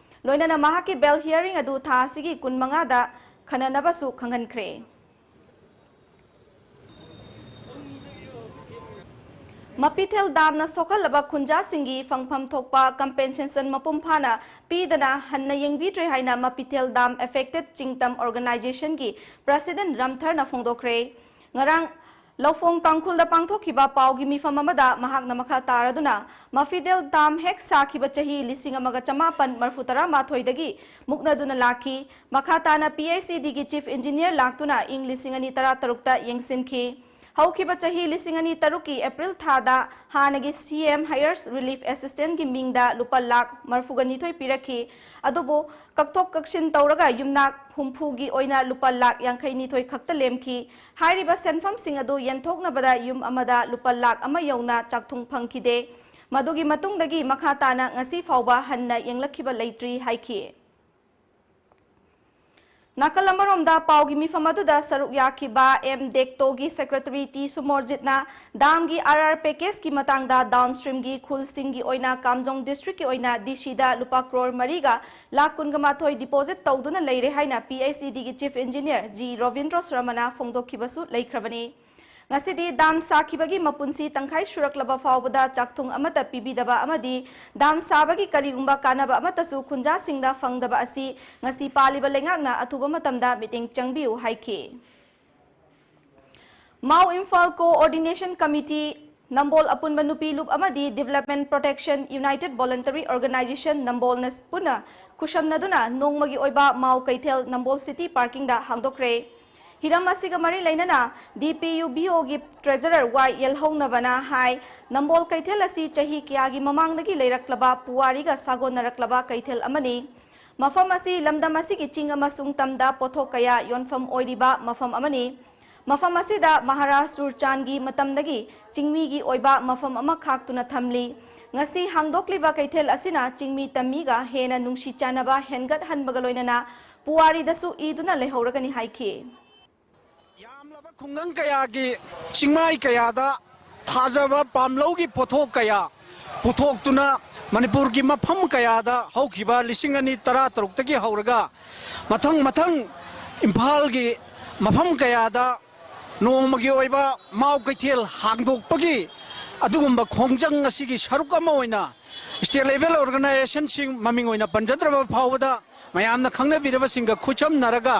ꯂꯣꯏꯅꯅ ꯃꯍꯥꯛꯀꯤ ꯕꯦꯜ ꯍꯤꯌꯥꯔꯤꯡ ꯑꯗꯨ ꯊꯥ ꯑꯁꯤꯒꯤ ꯀꯨꯟꯃꯉꯥꯗ ꯈꯟꯅꯅꯕꯁꯨ ꯈꯪꯍꯟꯈ꯭ꯔꯦ꯫ ꯃꯄꯤꯊꯦꯜ ꯗꯥꯝꯅ ꯁꯣꯛꯍꯜꯂꯕ ꯈꯨꯟꯖꯥꯁꯤꯡꯒꯤ ꯐꯪꯐꯝ ꯊꯣꯛꯄ ꯀꯝꯄꯦꯟꯁꯦꯁꯟ ꯃꯄꯨꯡ ꯐꯥꯅ ꯄꯤꯗꯅ ꯍꯟꯅ ꯌꯦꯡꯕꯤꯗ꯭ꯔꯦ ꯍꯥꯏꯅ ꯃꯄꯤꯊꯦꯜ ꯗꯥꯝ ꯑꯦꯐꯦꯛꯇꯦꯗ ꯆꯤꯡꯇꯝ ꯑꯣꯔꯒꯅꯥꯏꯖꯦꯁꯟꯒꯤ ꯄ꯭ꯔꯁꯤꯗꯦꯟ ꯔꯝꯊꯔꯅ ꯐꯣꯡꯗꯣꯛꯈ꯭ꯔꯦ꯫ ꯉꯔꯥꯡ ꯂꯧꯐꯣꯡ ꯇꯥꯡꯈꯨꯜꯗ ꯄꯥꯡꯊꯣꯛꯈꯤꯕ ꯄꯥꯎꯒꯤ ꯃꯤꯐꯝ ꯑꯃꯗ ꯃꯍꯥꯛꯅ ꯃꯈꯥ ꯇꯥꯔꯗꯨꯅ, ꯃꯐꯤꯗꯦꯜ ꯗꯥꯝ ꯍꯦꯛ ꯁꯥꯈꯤꯕ ꯆꯍꯤ ꯂꯤꯁꯤꯡ ꯑꯃꯒ ꯆꯃꯥꯄꯟ ꯃꯔꯐꯨ ꯇꯔꯥ ꯃꯥꯊꯣꯏꯗꯒꯤ ꯃꯨꯛꯅꯗꯨꯅ ꯂꯥꯛꯈꯤ꯫ ꯃꯈꯥ ꯇꯥꯅ P H E ꯗꯤꯒꯤ chief engineer ꯂꯥꯛꯇꯨꯅ ꯏꯪ ꯂꯤꯁꯤꯡ ꯑꯅꯤ ꯇꯔꯥ ꯇꯔꯨꯛꯇ ꯌꯦꯡꯁꯤꯟꯈꯤ꯫ ꯍꯧꯈꯤꯕ ꯆꯍꯤ ꯂꯤꯁꯤꯡ ꯑꯅꯤ ꯇꯔꯨꯛꯀꯤ ꯑꯦꯄ꯭ꯔꯤꯜ ꯊꯥꯗ ꯍꯥꯟꯅꯒꯤ ꯁꯤ ꯑꯦꯝ ꯍꯥꯌꯔꯁ ꯔꯤꯂꯤꯐ ꯑꯦꯁꯤꯁꯇꯦꯟꯒꯤ ꯃꯤꯡꯗ ꯂꯨꯄꯥ ꯂꯥꯈ ꯃꯔꯐꯨꯒ ꯅꯤꯊꯣꯏ ꯄꯤꯔꯛꯈꯤ꯫ ꯑꯗꯨꯕꯨ ꯀꯛꯊꯣꯛ ꯀꯛꯁꯤꯟ ꯇꯧꯔꯒ ꯌꯨꯝꯅꯥꯛ ꯍꯨꯝꯐꯨꯒꯤ ꯑꯣꯏꯅ ꯂꯨꯄꯥ ꯂꯥꯈ ꯌꯥꯡꯈꯩ ꯅꯤꯊꯣꯏ ꯈꯛꯇ ꯂꯦꯝꯈꯤ꯫ ꯍꯥꯏꯔꯤꯕ ꯁꯦꯟꯐꯝꯁꯤꯡ ꯑꯗꯨ ꯌꯦꯟꯊꯣꯛꯅꯕꯗ ꯌꯨꯝ ꯑꯃꯗ ꯂꯨꯄꯥ ꯂꯥꯈ ꯑꯃ ꯌꯧꯅ ꯆꯥꯛꯊꯨꯡ ꯐꯪꯈꯤꯗꯦ꯫ ꯃꯗꯨꯒꯤ ꯃꯇꯨꯡꯗꯒꯤ ꯃꯈꯥ ꯇꯥꯅ ꯉꯁꯤ ꯐꯥꯎꯕ ꯍꯟꯅ ꯌꯦꯡꯂꯛꯈꯤꯕ ꯂꯩꯇ꯭ꯔꯤ ꯍꯥꯏꯈꯤ꯫ ꯅꯥꯀꯜ ꯑꯃꯔꯣꯝꯗ ꯄꯥꯎꯒꯤ ꯃꯤꯐꯝ ꯑꯗꯨꯗ ꯁꯔꯨꯛ ꯌꯥꯈꯤꯕ ꯑꯦꯝ ꯗꯦꯛꯇꯣꯒꯤ ꯁꯦꯀ꯭ꯔꯦꯇꯔꯤ ꯇꯤ ꯁꯨꯃꯣꯔꯖꯤꯠꯅ ꯗꯥꯝꯒꯤ ꯑꯥꯔ ꯑꯥꯔ ꯄꯦꯀꯦꯖꯀꯤ ꯃꯇꯥꯡꯗ ꯗꯥꯎꯟꯁ꯭ꯇ꯭ꯔꯤꯝꯒꯤ ꯈꯨꯜꯁꯤꯡꯒꯤ ꯑꯣꯏꯅ ꯀꯥꯝꯖꯣꯡ ꯗꯤꯁꯇ꯭ꯔꯤꯛꯀꯤ ꯑꯣꯏꯅ ꯗꯤ ꯁꯤꯗ ꯂꯨꯄꯥ ꯀ꯭ꯔꯣꯔ ꯃꯔꯤꯒ ꯂꯥꯈ ꯀꯨꯟꯒ ꯃꯥꯊꯣꯏ ꯗꯤꯄꯣꯖꯤꯠ ꯇꯧꯗꯨꯅ ꯂꯩꯔꯦ ꯍꯥꯏꯅ P H E ꯗꯤꯒꯤ chief engineer G Robindro ꯁꯔꯃꯅ ꯐꯣꯡꯗꯣꯛꯈꯤꯕꯁꯨ ꯂꯩꯈ꯭ꯔꯕꯅꯤ꯫ ꯉꯁꯤꯗꯤ ꯗꯥꯝ ꯁꯥꯈꯤꯕꯒꯤ ꯃꯄꯨꯟꯁꯤ ꯇꯪꯈꯥꯏ ꯁꯨꯔꯛꯂꯕ ꯐꯥꯎꯕꯗ ꯆꯥꯛꯊꯨꯡ ꯑꯃꯠꯇ ꯄꯤꯕꯤꯗꯕ ꯑꯃꯗꯤ ꯗꯥꯝ ꯁꯥꯕꯒꯤ ꯀꯔꯤꯒꯨꯝꯕ ꯀꯥꯟꯅꯕ ꯑꯃꯠꯇꯁꯨ ꯈꯨꯟꯖꯥꯁꯤꯡꯗ ꯐꯪꯗꯕ ꯑꯁꯤ ꯉꯁꯤ ꯄꯥꯜꯂꯤꯕ ꯂꯩꯉꯥꯛꯅ ꯑꯊꯨꯕ ꯃꯇꯝꯗ ꯃꯤꯠꯌꯦꯡ ꯆꯪꯕꯤꯌꯨ ꯍꯥꯏꯈꯤ꯫ ꯃꯥꯎ ꯏꯝꯐꯥꯜ ꯀꯣꯑꯣꯔꯗꯤꯅꯦꯁꯟ ꯀꯃꯤꯇꯤ ꯅꯝꯕꯣꯜ ꯑꯄꯨꯟꯕ ꯅꯨꯄꯤ ꯂꯨꯞ ꯑꯃꯗꯤ development protection united voluntary organisation ꯅꯝꯕꯣꯜꯅ ꯄꯨꯟꯅ ꯈꯨꯠꯁꯝꯅꯗꯨꯅ ꯅꯣꯡꯃꯒꯤ ꯑꯣꯏꯕ ꯃꯥꯎ ꯀꯩꯊꯦꯜ ꯅꯝꯕꯣꯜ ꯁꯤꯇꯤ ꯄꯥꯔꯀꯤꯡꯗ ꯍꯥꯡꯗꯣꯛꯈ꯭ꯔꯦ꯫ ꯍꯤꯔꯝ ꯑꯁꯤꯒ ꯃꯔꯤ ꯂꯩꯅꯅ DPUVOꯒꯤ treasurer ꯋꯥꯏ ꯌꯦꯜꯍꯧꯅꯕꯅ ꯍꯥꯏ, ꯅꯝꯕꯣꯜ ꯀꯩꯊꯦꯜ ꯑꯁꯤ ꯆꯍꯤ ꯀꯌꯥꯒꯤ ꯃꯃꯥꯡꯗꯒꯤ ꯂꯩꯔꯛꯂꯕ ꯄꯨꯋꯥꯔꯤꯒ ꯁꯥꯒꯣꯟꯅꯔꯛꯂꯕ ꯀꯩꯊꯦꯜ ꯑꯃꯅꯤ꯫ ꯃꯐꯝ ꯑꯁꯤ ꯂꯝꯗꯝ ꯑꯁꯤꯒꯤ ꯆꯤꯡ ꯑꯃꯁꯨꯡ ꯇꯝꯗ ꯄꯣꯠꯊꯣꯛ ꯀꯌꯥ ꯌꯣꯟꯐꯝ ꯑꯣꯏꯔꯤꯕ ꯃꯐꯝ ꯑꯃꯅꯤ꯫ ꯃꯐꯝ ꯑꯁꯤꯗ ꯃꯍꯥꯔꯥꯖ ꯁꯨꯔꯆꯥꯟꯒꯤ ꯃꯇꯝꯗꯒꯤ ꯆꯤꯡꯃꯤꯒꯤ ꯑꯣꯏꯕ ꯃꯐꯝ ꯑꯃ ꯈꯥꯛꯇꯨꯅ ꯊꯝꯂꯤ꯫ ꯉꯁꯤ ꯍꯥꯡꯗꯣꯛꯂꯤꯕ ꯀꯩꯊꯦꯜ ꯑꯁꯤꯅ ꯆꯤꯡꯃꯤ ꯇꯝꯃꯤꯒ ꯍꯦꯟꯅ ꯅꯨꯡꯁꯤ ꯆꯥꯟꯅꯕ ꯍꯦꯟꯒꯠꯍꯟꯕꯒ ꯂꯣꯏꯅꯅ ꯄꯨꯋꯥꯔꯤꯗꯁꯨ ꯏꯗꯨꯅ ꯂꯩꯍꯧꯔꯒꯅꯤ ꯍꯥꯏꯈꯤ꯫ ꯌꯥꯝꯂꯕ ꯈꯨꯡꯒꯪ ꯀꯌꯥꯒꯤ ꯆꯤꯡꯃꯥꯏ ꯀꯌꯥꯗ ꯊꯥꯖꯕ ꯄꯥꯝꯂꯧꯒꯤ ꯄꯣꯠꯊꯣꯛ ꯀꯌꯥ ꯄꯨꯊꯣꯛꯇꯨꯅ ꯃꯅꯤꯄꯨꯔꯒꯤ ꯃꯐꯝ ꯀꯌꯥꯗ ꯍꯧꯈꯤꯕ ꯂꯤꯁꯤꯡ ꯑꯅꯤ ꯇꯔꯥ ꯇꯔꯨꯛꯇꯒꯤ ꯍꯧꯔꯒ ꯃꯊꯪ ꯃꯊꯪ ꯏꯝꯐꯥꯜꯒꯤ ꯃꯐꯝ ꯀꯌꯥꯗ ꯅꯣꯡꯃꯒꯤ ꯑꯣꯏꯕ ꯃꯥꯎ ꯀꯩꯊꯦꯜ ꯍꯥꯡꯗꯣꯛꯄꯒꯤ ꯑꯗꯨꯒꯨꯝꯕ ꯈꯣꯡꯖꯪ ꯑꯁꯤꯒꯤ ꯁꯔꯨꯛ ꯑꯃ ꯑꯣꯏꯅ state level organizationꯁꯤꯡ, ꯃꯃꯤꯡ ꯑꯣꯏꯅ ꯄꯟꯖꯗ꯭ꯔꯕ ꯐꯥꯎꯕꯗ ꯃꯌꯥꯝꯅ ꯈꯪꯅꯕꯤꯔꯕꯁꯤꯡꯒ ꯈꯨꯠꯁꯝꯅꯔꯒ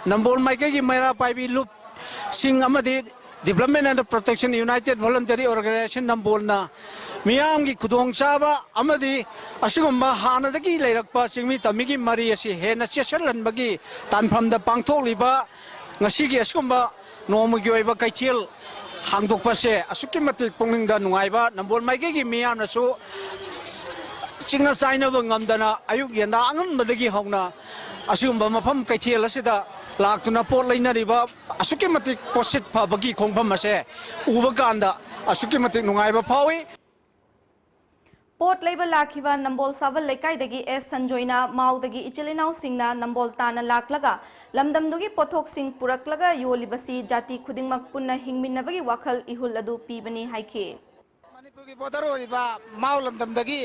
ꯅꯝꯕꯣꯜ ꯃꯥꯏꯀꯩꯒꯤ ꯃꯩꯔꯥ ꯄꯥꯏꯕꯤ ꯂꯨꯞꯁꯤꯡ ꯑꯃꯗꯤ Development and Protection United Voluntary Organization ꯅꯝꯕꯣꯜꯅ ꯃꯤꯌꯥꯝꯒꯤ ꯈꯨꯗꯣꯡꯆꯥꯕ ꯑꯃꯗꯤ ꯑꯁꯤꯒꯨꯝꯕ ꯍꯥꯟꯅꯗꯒꯤ ꯂꯩꯔꯛꯄ ꯆꯤꯡꯃꯤ ꯇꯝꯃꯤꯒꯤ ꯃꯔꯤ ꯑꯁꯤ ꯍꯦꯟꯅ ꯆꯦꯠꯁꯤꯜꯍꯟꯕꯒꯤ ꯇꯥꯟꯐꯝꯗ ꯄꯥꯡꯊꯣꯛꯂꯤꯕ ꯉꯁꯤꯒꯤ ꯑꯁꯤꯒꯨꯝꯕ ꯅꯣꯡꯃꯒꯤ ꯑꯣꯏꯕ ꯀꯩꯊꯦꯜ ꯍꯥꯡꯗꯣꯛꯄꯁꯦ ꯑꯁꯨꯛꯀꯤ ꯃꯇꯤꯛ ꯄꯨꯛꯅꯤꯡꯗ ꯅꯨꯡꯉꯥꯏꯕ, ꯅꯝꯕꯣꯜ ꯃꯥꯏꯀꯩꯒꯤ ꯃꯤꯌꯥꯝꯅꯁꯨ ꯆꯤꯡꯅ ꯆꯥꯏꯅꯕ ꯉꯝꯗꯅ ꯑꯌꯨꯛ ꯉꯟꯇꯥ ꯑꯉꯟꯕꯗꯒꯤ ꯍꯧꯅ ꯑꯁꯤꯒꯨꯝꯕ ꯃꯐꯝ ꯀꯩꯊꯦꯜ ꯑꯁꯤꯗ ꯂꯥꯛꯇꯨꯅ ꯄꯣꯠ ꯂꯩꯅꯔꯤꯕ ꯑꯁꯨꯛꯀꯤ ꯃꯇꯤꯛ ꯄꯣꯠꯁꯤꯠ ꯐꯕꯒꯤ ꯈꯣꯡꯐꯝ ꯑꯁꯦ ꯎꯕ ꯀꯥꯟꯗ ꯑꯁꯨꯛꯀꯤ ꯃꯇꯤꯛ ꯅꯨꯡꯉꯥꯏꯕ ꯐꯥꯎꯏ꯫ ꯄꯣꯠ ꯂꯩꯕ ꯂꯥꯛꯈꯤꯕ ꯅꯝꯕꯣꯜ ꯁꯥꯕꯜ ꯂꯩꯀꯥꯏꯗꯒꯤ ꯑꯦꯁ ꯁꯟꯖꯣꯏꯅ ꯃꯥꯎꯗꯒꯤ ꯏꯆꯤꯜ ꯏꯅꯥꯎꯁꯤꯡꯅ ꯅꯝꯕꯣꯜ ꯇꯥꯅ ꯂꯥꯛꯂꯒ ꯂꯝꯗꯝꯗꯨꯒꯤ ꯄꯣꯠꯊꯣꯛꯁꯤꯡ ꯄꯨꯔꯛꯂꯒ ꯌꯣꯜꯂꯤꯕꯁꯤ ꯖꯥꯇꯤ ꯈꯨꯗꯤꯡꯃꯛ ꯄꯨꯟꯅ ꯍꯤꯡꯃꯤꯟꯅꯕꯒꯤ ꯋꯥꯈꯜ ꯏꯍꯨꯜ ꯑꯗꯨ ꯄꯤꯕꯅꯤ ꯍꯥꯏꯈꯤ꯫ ꯃꯅꯤꯄꯨꯔꯒꯤ border ꯑꯣꯏꯔꯤꯕ ꯃꯥꯎ ꯂꯝꯗꯝꯗꯒꯤ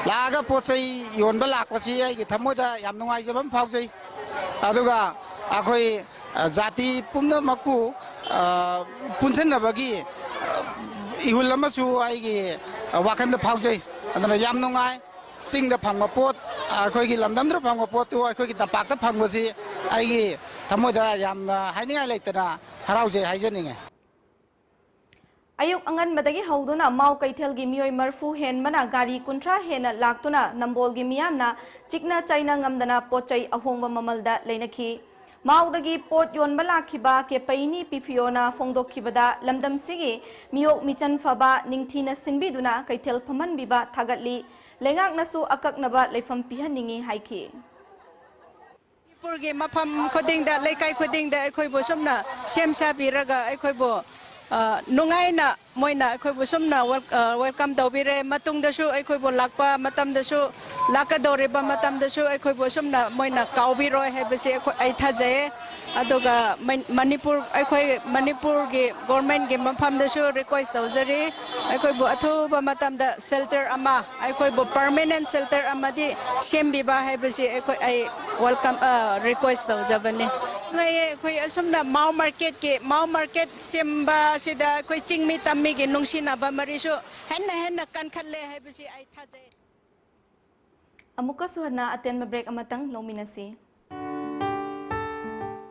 ꯂꯥꯛꯑꯒ ꯄꯣꯠ ꯆꯩ ꯌꯣꯟꯕ ꯂꯥꯛꯄꯁꯤ ꯑꯩꯒꯤ ꯊꯃꯣꯏꯗ ꯌꯥꯝ ꯅꯨꯡꯉꯥꯏꯖꯕ ꯑꯃ ꯐꯥꯎꯖꯩ꯫ ꯑꯗꯨꯒ ꯑꯩꯈꯣꯏ, ꯑ, ꯖꯥꯇꯤ ꯄꯨꯝꯅꯃꯛꯄꯨ, ꯑ, ꯄꯨꯟꯁꯤꯟꯅꯕꯒꯤ, ꯑ, ꯏꯍꯨꯜ ꯑꯃꯁꯨ ꯑꯩꯒꯤ, ꯑ, ꯋꯥꯈꯜꯗ ꯐꯥꯎꯖꯩ꯫ ꯑꯗꯨꯅ ꯌꯥꯝ ꯅꯨꯡꯉꯥꯏ꯫ ꯆꯤꯡꯗ ꯐꯪꯕ ꯄꯣꯠ, ꯑꯩꯈꯣꯏꯒꯤ ꯂꯝꯗꯝꯗ ꯐꯪꯕ ꯄꯣꯠꯇꯨ ꯑꯩꯈꯣꯏꯒꯤ ꯇꯝꯄꯥꯛꯇ ꯐꯪꯕꯁꯤ ꯑꯩꯒꯤ ꯊꯃꯣꯏꯗ ꯌꯥꯝꯅ ꯍꯥꯏꯅꯤꯡꯉꯥꯏ ꯂꯩꯇꯅ ꯍꯔꯥꯎꯖꯩ ꯍꯥꯏꯖꯅꯤꯡꯉꯤ꯫ ꯑꯌꯨꯛ ꯑꯉꯟꯕꯗꯒꯤ ꯍꯧꯗꯨꯅ ꯃꯥꯎ ꯀꯩꯊꯦꯜꯒꯤ ꯃꯤꯑꯣꯏ ꯃꯔꯤꯐꯨ ꯍꯦꯟꯕꯅ ꯒꯥꯔꯤ ꯀꯨꯟꯊ꯭ꯔꯥ ꯍꯦꯟꯅ ꯂꯥꯛꯇꯨꯅ ꯅꯝꯕꯣꯜꯒꯤ ꯃꯤꯌꯥꯝꯅ ꯆꯤꯛꯅ ꯆꯥꯏꯅ ꯉꯝꯗꯅ ꯄꯣꯠ ꯆꯩ ꯑꯍꯣꯡꯕ ꯃꯃꯜꯗ ꯂꯩꯅꯈꯤ꯫ ꯃꯥꯎꯗꯒꯤ ꯄꯣꯠ ꯌꯣꯟꯕ ꯂꯥꯛꯈꯤꯕ ꯀꯦꯄꯩꯅꯤ ꯄꯤꯐꯤꯌꯣꯅ ꯐꯣꯡꯗꯣꯛꯈꯤꯕꯗ, ꯂꯝꯗꯝꯁꯤꯒꯤ ꯃꯤꯑꯣꯛ ꯃꯤꯆꯟ ꯐꯕ ꯅꯤꯡꯊꯤꯅ ꯁꯤꯟꯕꯤꯗꯨꯅ ꯀꯩꯊꯦꯜ ꯐꯝꯍꯟꯕꯤꯕ ꯊꯥꯒꯠꯂꯤ꯫ ꯂꯩꯉꯥꯛꯅꯁꯨ ꯑꯀꯛꯅꯕ ꯂꯩꯐꯝ ꯄꯤꯍꯟꯅꯤꯡꯏ ꯍꯥꯏꯈꯤ꯫ ꯃꯅꯤꯄꯨꯔꯒꯤ ꯃꯐꯝ ꯈꯨꯗꯤꯡꯗ, ꯂꯩꯀꯥꯏ ꯈꯨꯗꯤꯡꯗ ꯑꯩꯈꯣꯏꯕꯨ ꯁꯨꯝꯅ ꯁꯦꯝ ꯁꯥꯕꯤꯔꯒ ꯑꯩꯈꯣꯏꯕꯨ, ꯑ, ꯅꯨꯡꯉꯥꯏꯅ ꯃꯣꯏꯅ ꯑꯩꯈꯣꯏꯕꯨ ꯁꯨꯝꯅ wel-, ꯑ, welcome ꯇꯧꯕꯤꯔꯦ꯫ ꯃꯇꯨꯡꯗꯁꯨ ꯑꯩꯈꯣꯏꯕꯨ ꯂꯥꯛꯄ ꯃꯇꯝꯗꯁꯨ, ꯂꯥꯛꯀꯗꯧꯔꯤꯕ ꯃꯇꯝꯗꯁꯨ ꯑꯩꯈꯣꯏꯕꯨ ꯁꯨꯝꯅ ꯃꯣꯏꯅ ꯀꯥꯎꯕꯤꯔꯣꯏ ꯍꯥꯏꯕꯁꯤ ꯑꯩꯈꯣꯏ, ꯑꯩ ꯊꯥꯖꯩꯌꯦ꯫ ꯑꯗꯨꯒ ꯃꯅꯤ-, ꯃꯅꯤꯄꯨꯔ, ꯑꯩꯈꯣꯏ ꯃꯅꯤꯄꯨꯔꯒꯤ governmentꯀꯤ ꯃꯐꯝꯗꯁꯨ request ꯇꯧꯖꯔꯤ, ꯑꯩꯈꯣꯏꯕꯨ ꯑꯊꯨꯕ ꯃꯇꯝꯗ shelter ꯑꯃ, ꯑꯩꯈꯣꯏꯕꯨ permanent shelter ꯑꯃꯗꯤ ꯁꯦꯝꯕꯤꯕ ꯍꯥꯏꯕꯁꯤ ꯑꯩꯈꯣꯏ, ꯑꯩ welcome, ꯑ, request ꯇꯧꯖꯕꯅꯤ꯫ ꯅꯨꯡꯉꯥꯏꯌꯦ, ꯑꯩꯈꯣꯏ ꯑꯁꯨꯝꯅ ꯃꯥꯎ marketꯀꯤ, ꯃꯥꯎ market ꯁꯦꯝꯕ ꯑꯁꯤꯗ ꯑꯩꯈꯣꯏ ꯆꯤꯡꯃꯤ ꯇꯝꯃꯤꯒꯤ ꯅꯨꯡꯁꯤꯅꯕ ꯃꯔꯤꯁꯨ ꯍꯦꯟꯅ ꯍꯦꯟꯅ ꯀꯟꯈꯠꯂꯦ ꯍꯥꯏꯕꯁꯤ ꯑꯩ ꯊꯥꯖꯩ꯫ ꯑꯃꯨꯛꯀꯁꯨ ꯍꯟꯅ ꯑꯇꯦꯟꯕ break ꯑꯃꯇꯪ ꯂꯧꯃꯤꯟꯅꯁꯤ꯫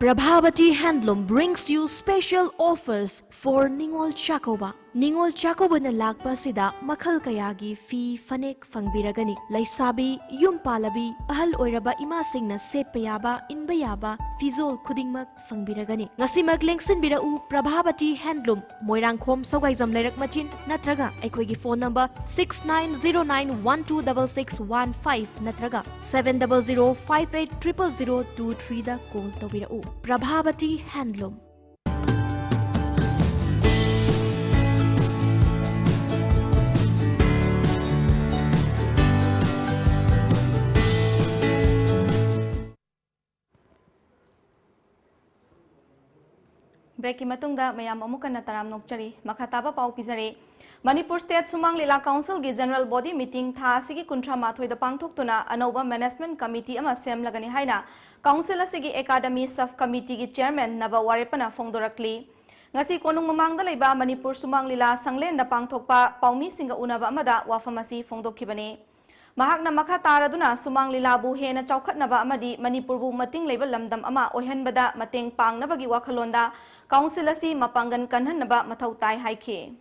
Prabhavati Handloom brings you special offers for Ningol Chakkouba. ꯅꯤꯉꯣꯜ ꯆꯥꯛꯀꯧꯕꯅ ꯂꯥꯛꯄ ꯑꯁꯤꯗ ꯃꯈꯜ ꯀꯌꯥꯒꯤ ꯐꯤ, ꯐꯅꯦꯛ ꯐꯪꯕꯤꯔꯒꯅꯤ꯫ ꯂꯩꯁꯥꯕꯤ, ꯌꯨꯝ ꯄꯥꯜꯂꯕꯤ, ꯑꯍꯜ ꯑꯣꯏꯔꯕ ꯏꯃꯥꯁꯤꯡꯅ ꯁꯦꯠꯄ ꯌꯥꯕ, ꯏꯟꯕ ꯌꯥꯕ ꯐꯤꯖꯣꯜ ꯈꯨꯗꯤꯡꯃꯛ ꯐꯪꯕꯤꯔꯒꯅꯤ꯫ ꯉꯁꯤꯃꯛ ꯂꯦꯡꯁꯤꯟꯕꯤꯔꯛꯎ, ꯄ꯭ꯔꯚꯥꯕꯇꯤ ꯍꯦꯟꯗꯂꯨꯝ, ꯃꯣꯏꯔꯥꯡꯈꯣꯝ ꯁꯧꯒꯥꯏꯖꯝ ꯂꯩꯔꯛ ꯃꯆꯤꯟ, ꯅꯠꯇ꯭ꯔꯒ ꯑꯩꯈꯣꯏꯒꯤ phone number six nine zero nine one two double six one five ꯅꯠꯇ꯭ꯔꯒ seven double zero five eight triple zero two threeꯗ call ꯇꯧꯕꯤꯔꯛꯎ꯫ ꯄ꯭ꯔꯚꯥꯕꯇꯤ ꯍꯦꯟꯗꯂꯨꯝ꯫ Breakꯀꯤ ꯃꯇꯨꯡꯗ ꯃꯌꯥꯝ ꯑꯃꯨꯛ ꯍꯟꯅ ꯇꯔꯥꯝꯅ ꯑꯣꯛꯆꯔꯤ꯫ ꯃꯈꯥ ꯇꯥꯕ ꯄꯥꯎ ꯄꯤꯖꯔꯤ꯫ ꯃꯅꯤꯄꯨꯔ State ꯁꯨꯃꯥꯡ ꯂꯤꯂꯥ Councilꯒꯤ General Body Meeting ꯊꯥ ꯑꯁꯤꯒꯤ ꯀꯨꯟꯊ꯭ꯔꯥ ꯃꯥꯊꯣꯏꯗ ꯄꯥꯡꯊꯣꯛꯇꯨꯅ ꯑꯅꯧꯕ Management Committee ꯑꯃ ꯁꯦꯝꯂꯒꯅꯤ ꯍꯥꯏꯅ Council ꯑꯁꯤꯒꯤ Academy Sub Committeeꯒꯤ Chairman ꯅꯕ ꯋꯥꯔꯦꯞꯄꯅ ꯐꯣꯡꯗꯣꯔꯛꯂꯤ꯫ ꯉꯁꯤ ꯀꯣꯅꯨꯡ ꯃꯃꯥꯡꯗ ꯂꯩꯕ ꯃꯅꯤꯄꯨꯔ ꯁꯨꯃꯥꯡ ꯂꯤꯂꯥ ꯁꯪꯂꯦꯟꯗ ꯄꯥꯡꯊꯣꯛꯄ ꯄꯥꯎꯃꯤꯁꯤꯡꯒ ꯎꯅꯕ ꯑꯃꯗ ꯋꯥꯐꯝ ꯑꯁꯤ ꯐꯣꯡꯗꯣꯛꯈꯤꯕꯅꯤ꯫ ꯃꯍꯥꯛꯅ ꯃꯈꯥ ꯇꯥꯔꯗꯨꯅ ꯁꯨꯃꯥꯡ ꯂꯤꯂꯥꯕꯨ ꯍꯦꯟꯅ ꯆꯥꯎꯈꯠꯅꯕ ꯑꯃꯗꯤ ꯃꯅꯤꯄꯨꯔꯕꯨ ꯃꯇꯤꯡ ꯂꯩꯕ ꯂꯝꯗꯝ ꯑꯃ ꯑꯣꯏꯍꯟꯕꯗ ꯃꯇꯦꯡ ꯄꯥꯡꯅꯕꯒꯤ ꯋꯥꯈꯜꯂꯣꯟꯗ Council ꯑꯁꯤ ꯃꯄꯥꯡꯒꯜ ꯀꯟꯍꯟꯅꯕ ꯃꯊꯧ ꯇꯥꯏ ꯍꯥꯏꯈꯤ꯫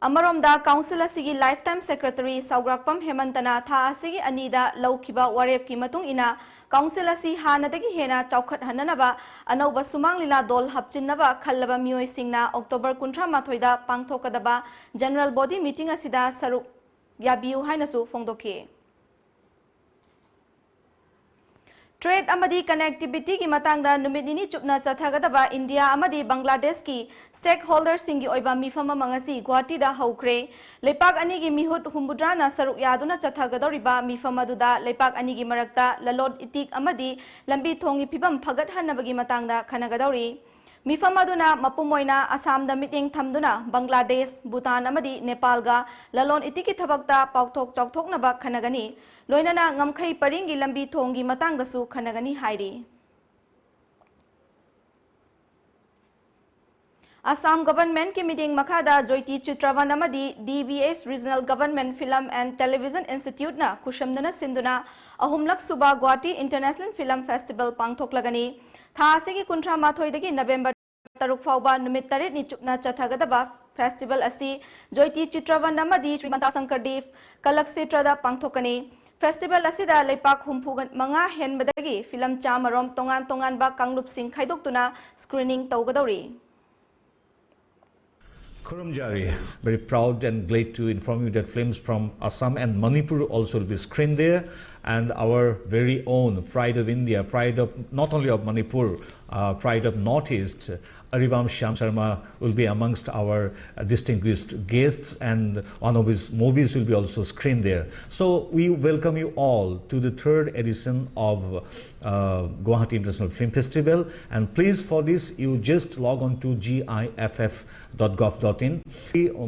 ꯑꯃꯔꯣꯝꯗ, ꯀꯥꯎꯟꯁꯤꯜ ꯑꯁꯤꯒꯤ ꯂꯥꯏꯐ ꯇꯥꯏꯝ ꯁꯦꯀ꯭ꯔꯦꯇꯔꯤ ꯁꯥꯎꯒ꯭ꯔꯥꯛꯄꯝ ꯍꯦꯃꯟꯇꯅ ꯊꯥ ꯑꯁꯤꯒꯤ ꯑꯅꯤꯗ ꯂꯧꯈꯤꯕ ꯋꯥꯔꯦꯞꯀꯤ ꯃꯇꯨꯡ ꯏꯟꯅ ꯀꯥꯎꯟꯁꯤꯜ ꯑꯁꯤ ꯍꯥꯟꯅꯗꯒꯤ ꯍꯦꯟꯅ ꯆꯥꯎꯈꯠꯍꯟꯅꯅꯕ ꯑꯅꯧꯕ ꯁꯨꯃꯥꯡ ꯂꯤꯂꯥ ꯗꯣꯜ ꯍꯥꯞꯆꯤꯟꯅꯕ ꯈꯜꯂꯕ ꯃꯤꯑꯣꯏꯁꯤꯡꯅ ꯑꯣꯛꯇꯣꯕꯔ ꯀꯨꯟꯊ꯭ꯔꯥ ꯃꯥꯊꯣꯏꯗ ꯄꯥꯡꯊꯣꯛꯀꯗꯕ ꯖꯦꯅꯔꯦꯜ ꯕꯣꯗꯤ ꯃꯤꯇꯤꯡ ꯑꯁꯤꯗ ꯁꯔꯨꯛ ꯌꯥꯕꯤꯌꯨ ꯍꯥꯏꯅꯁꯨ ꯐꯣꯡꯗꯣꯛꯈꯤ꯫ ꯇ꯭ꯔꯦꯗ ꯑꯃꯗꯤ ꯀꯅꯦꯛꯇꯤꯚꯤꯇꯤꯒꯤ ꯃꯇꯥꯡꯗ ꯅꯨꯃꯤꯠ ꯅꯤꯅꯤ ꯆꯨꯞꯅ ꯆꯠꯊꯒꯗꯕ ꯏꯟꯗꯤꯌꯥ ꯑꯃꯗꯤ ꯕꯪꯒ꯭ꯂꯥꯗꯦꯁꯀꯤ ꯁ꯭ꯇꯦꯛ ꯍꯣꯜꯗꯔꯁꯤꯡꯒꯤ ꯑꯣꯏꯕ ꯃꯤꯐꯝ ꯑꯃ ꯉꯁꯤ ꯒꯨꯋꯥꯍꯥꯇꯤꯗ ꯍꯧꯈ꯭ꯔꯦ꯫ ꯂꯩꯄꯥꯛ ꯑꯅꯤꯒꯤ ꯃꯤꯍꯨꯠ ꯍꯨꯝꯐꯨꯇꯔꯥꯅ ꯁꯔꯨꯛ ꯌꯥꯗꯨꯅ ꯆꯠꯊꯒꯗꯧꯔꯤꯕ ꯃꯤꯐꯝ ꯑꯗꯨꯗ ꯂꯩꯄꯥꯛ ꯑꯅꯤꯒꯤ ꯃꯔꯛꯇ ꯂꯂꯣꯟ ꯏꯇꯤꯛ ꯑꯃꯗꯤ ꯂꯝꯕꯤ ꯊꯣꯡꯒꯤ ꯐꯤꯕꯝ ꯐꯒꯠꯍꯟꯅꯕꯒꯤ ꯃꯇꯥꯡꯗ ꯈꯟꯅꯒꯗꯧꯔꯤ꯫ ꯃꯤꯐꯝ ꯑꯗꯨꯅ ꯃꯄꯨꯝ ꯑꯣꯏꯅ ꯑꯁꯥꯝꯗ ꯃꯤꯠꯌꯦꯡ ꯊꯝꯗꯨꯅ ꯕꯪꯒ꯭ꯂꯥꯗꯦꯁ, ꯚꯨꯇꯥꯟ ꯑꯃꯗꯤ ꯅꯦꯄꯥꯜꯒ ꯂꯂꯣꯟ ꯏꯇꯤꯛꯀꯤ ꯊꯕꯛꯇ ꯄꯥꯎꯊꯣꯛ ꯆꯥꯎꯊꯣꯛꯅꯕ ꯈꯟꯅꯒꯅꯤ꯫ ꯂꯣꯏꯅꯅ ꯉꯝꯈꯩ ꯄꯔꯤꯡꯒꯤ ꯂꯝꯕꯤ ꯊꯣꯡꯒꯤ ꯃꯇꯥꯡꯗꯁꯨ ꯈꯟꯅꯒꯅꯤ ꯍꯥꯏꯔꯤ꯫ ꯑꯁꯥꯝ ꯒꯚꯔꯟꯃꯦꯟꯠꯀꯤ ꯃꯤꯠꯌꯦꯡ ꯃꯈꯥꯗ ꯖꯣꯏꯇꯤ ꯆꯤꯇ꯭ꯔꯕꯟ ꯑꯃꯗꯤ D B S regional government film and television ꯏꯟꯁꯇꯤꯇ꯭ꯌꯨꯠꯅ ꯈꯨꯠꯁꯝꯗꯨꯅ ꯁꯤꯟꯗꯨꯅ ꯑꯍꯨꯝꯂꯛ ꯁꯨꯕ ꯒꯨꯋꯥꯍꯥꯇꯤ ꯏꯟꯇꯔꯅꯦꯁꯅꯦꯜ ꯐꯤꯂꯝ ꯐꯦꯁꯇꯤꯚꯦꯜ ꯄꯥꯡꯊꯣꯛꯂꯒꯅꯤ꯫ ꯊꯥ ꯑꯁꯤꯒꯤ ꯀꯨꯟꯊ꯭ꯔꯥ ꯃꯥꯊꯣꯏꯗꯒꯤ ꯅꯕꯦꯝꯕꯔ ꯇꯔꯨꯛ ꯐꯥꯎꯕ ꯅꯨꯃꯤꯠ ꯇꯔꯦꯠꯅꯤ ꯆꯨꯞꯅ ꯆꯠꯊꯒꯗꯕ ꯐꯦꯁꯇꯤꯚꯦꯜ ꯑꯁꯤ ꯖꯣꯏꯇꯤ ꯆꯤꯇ꯭ꯔꯕꯟ ꯑꯃꯗꯤ ꯁ꯭ꯔꯤꯃꯟꯇꯥ ꯁꯪꯀꯔꯗꯤꯞ ꯀꯂꯛꯁꯦꯇ꯭ꯔꯗ ꯄꯥꯡꯊꯣꯛꯀꯅꯤ꯫ ꯐꯦꯁꯇꯤꯚꯦꯜ ꯑꯁꯤꯗ ꯂꯩꯄꯥꯛ ꯍꯨꯝꯐꯨ ꯃꯉꯥ ꯍꯦꯟꯕꯗꯒꯤ ꯐꯤꯂꯝ ꯆꯥꯝꯃꯔꯣꯝ ꯇꯣꯉꯥꯟ ꯇꯣꯉꯥꯟꯕ ꯀꯥꯡꯂꯨꯞꯁꯤꯡ ꯈꯥꯏꯗꯣꯛꯇꯨꯅ screening ꯇꯧꯒꯗꯧꯔꯤ꯫ Khurumjari, very proud and glad to inform you that films from Assam and Manipur also will be screened there, and our very own pride of India, pride of, not only of Manipur, uh, pride of Northeast, Aribam Shyam Sharma will be amongst our, uh, distinguished guests, and one of his movies will be also screened there. So we welcome you all to the third edition of, uh, Guwahati International Film Festival. And please, for this, you just log on to G I F F dot gov dot in.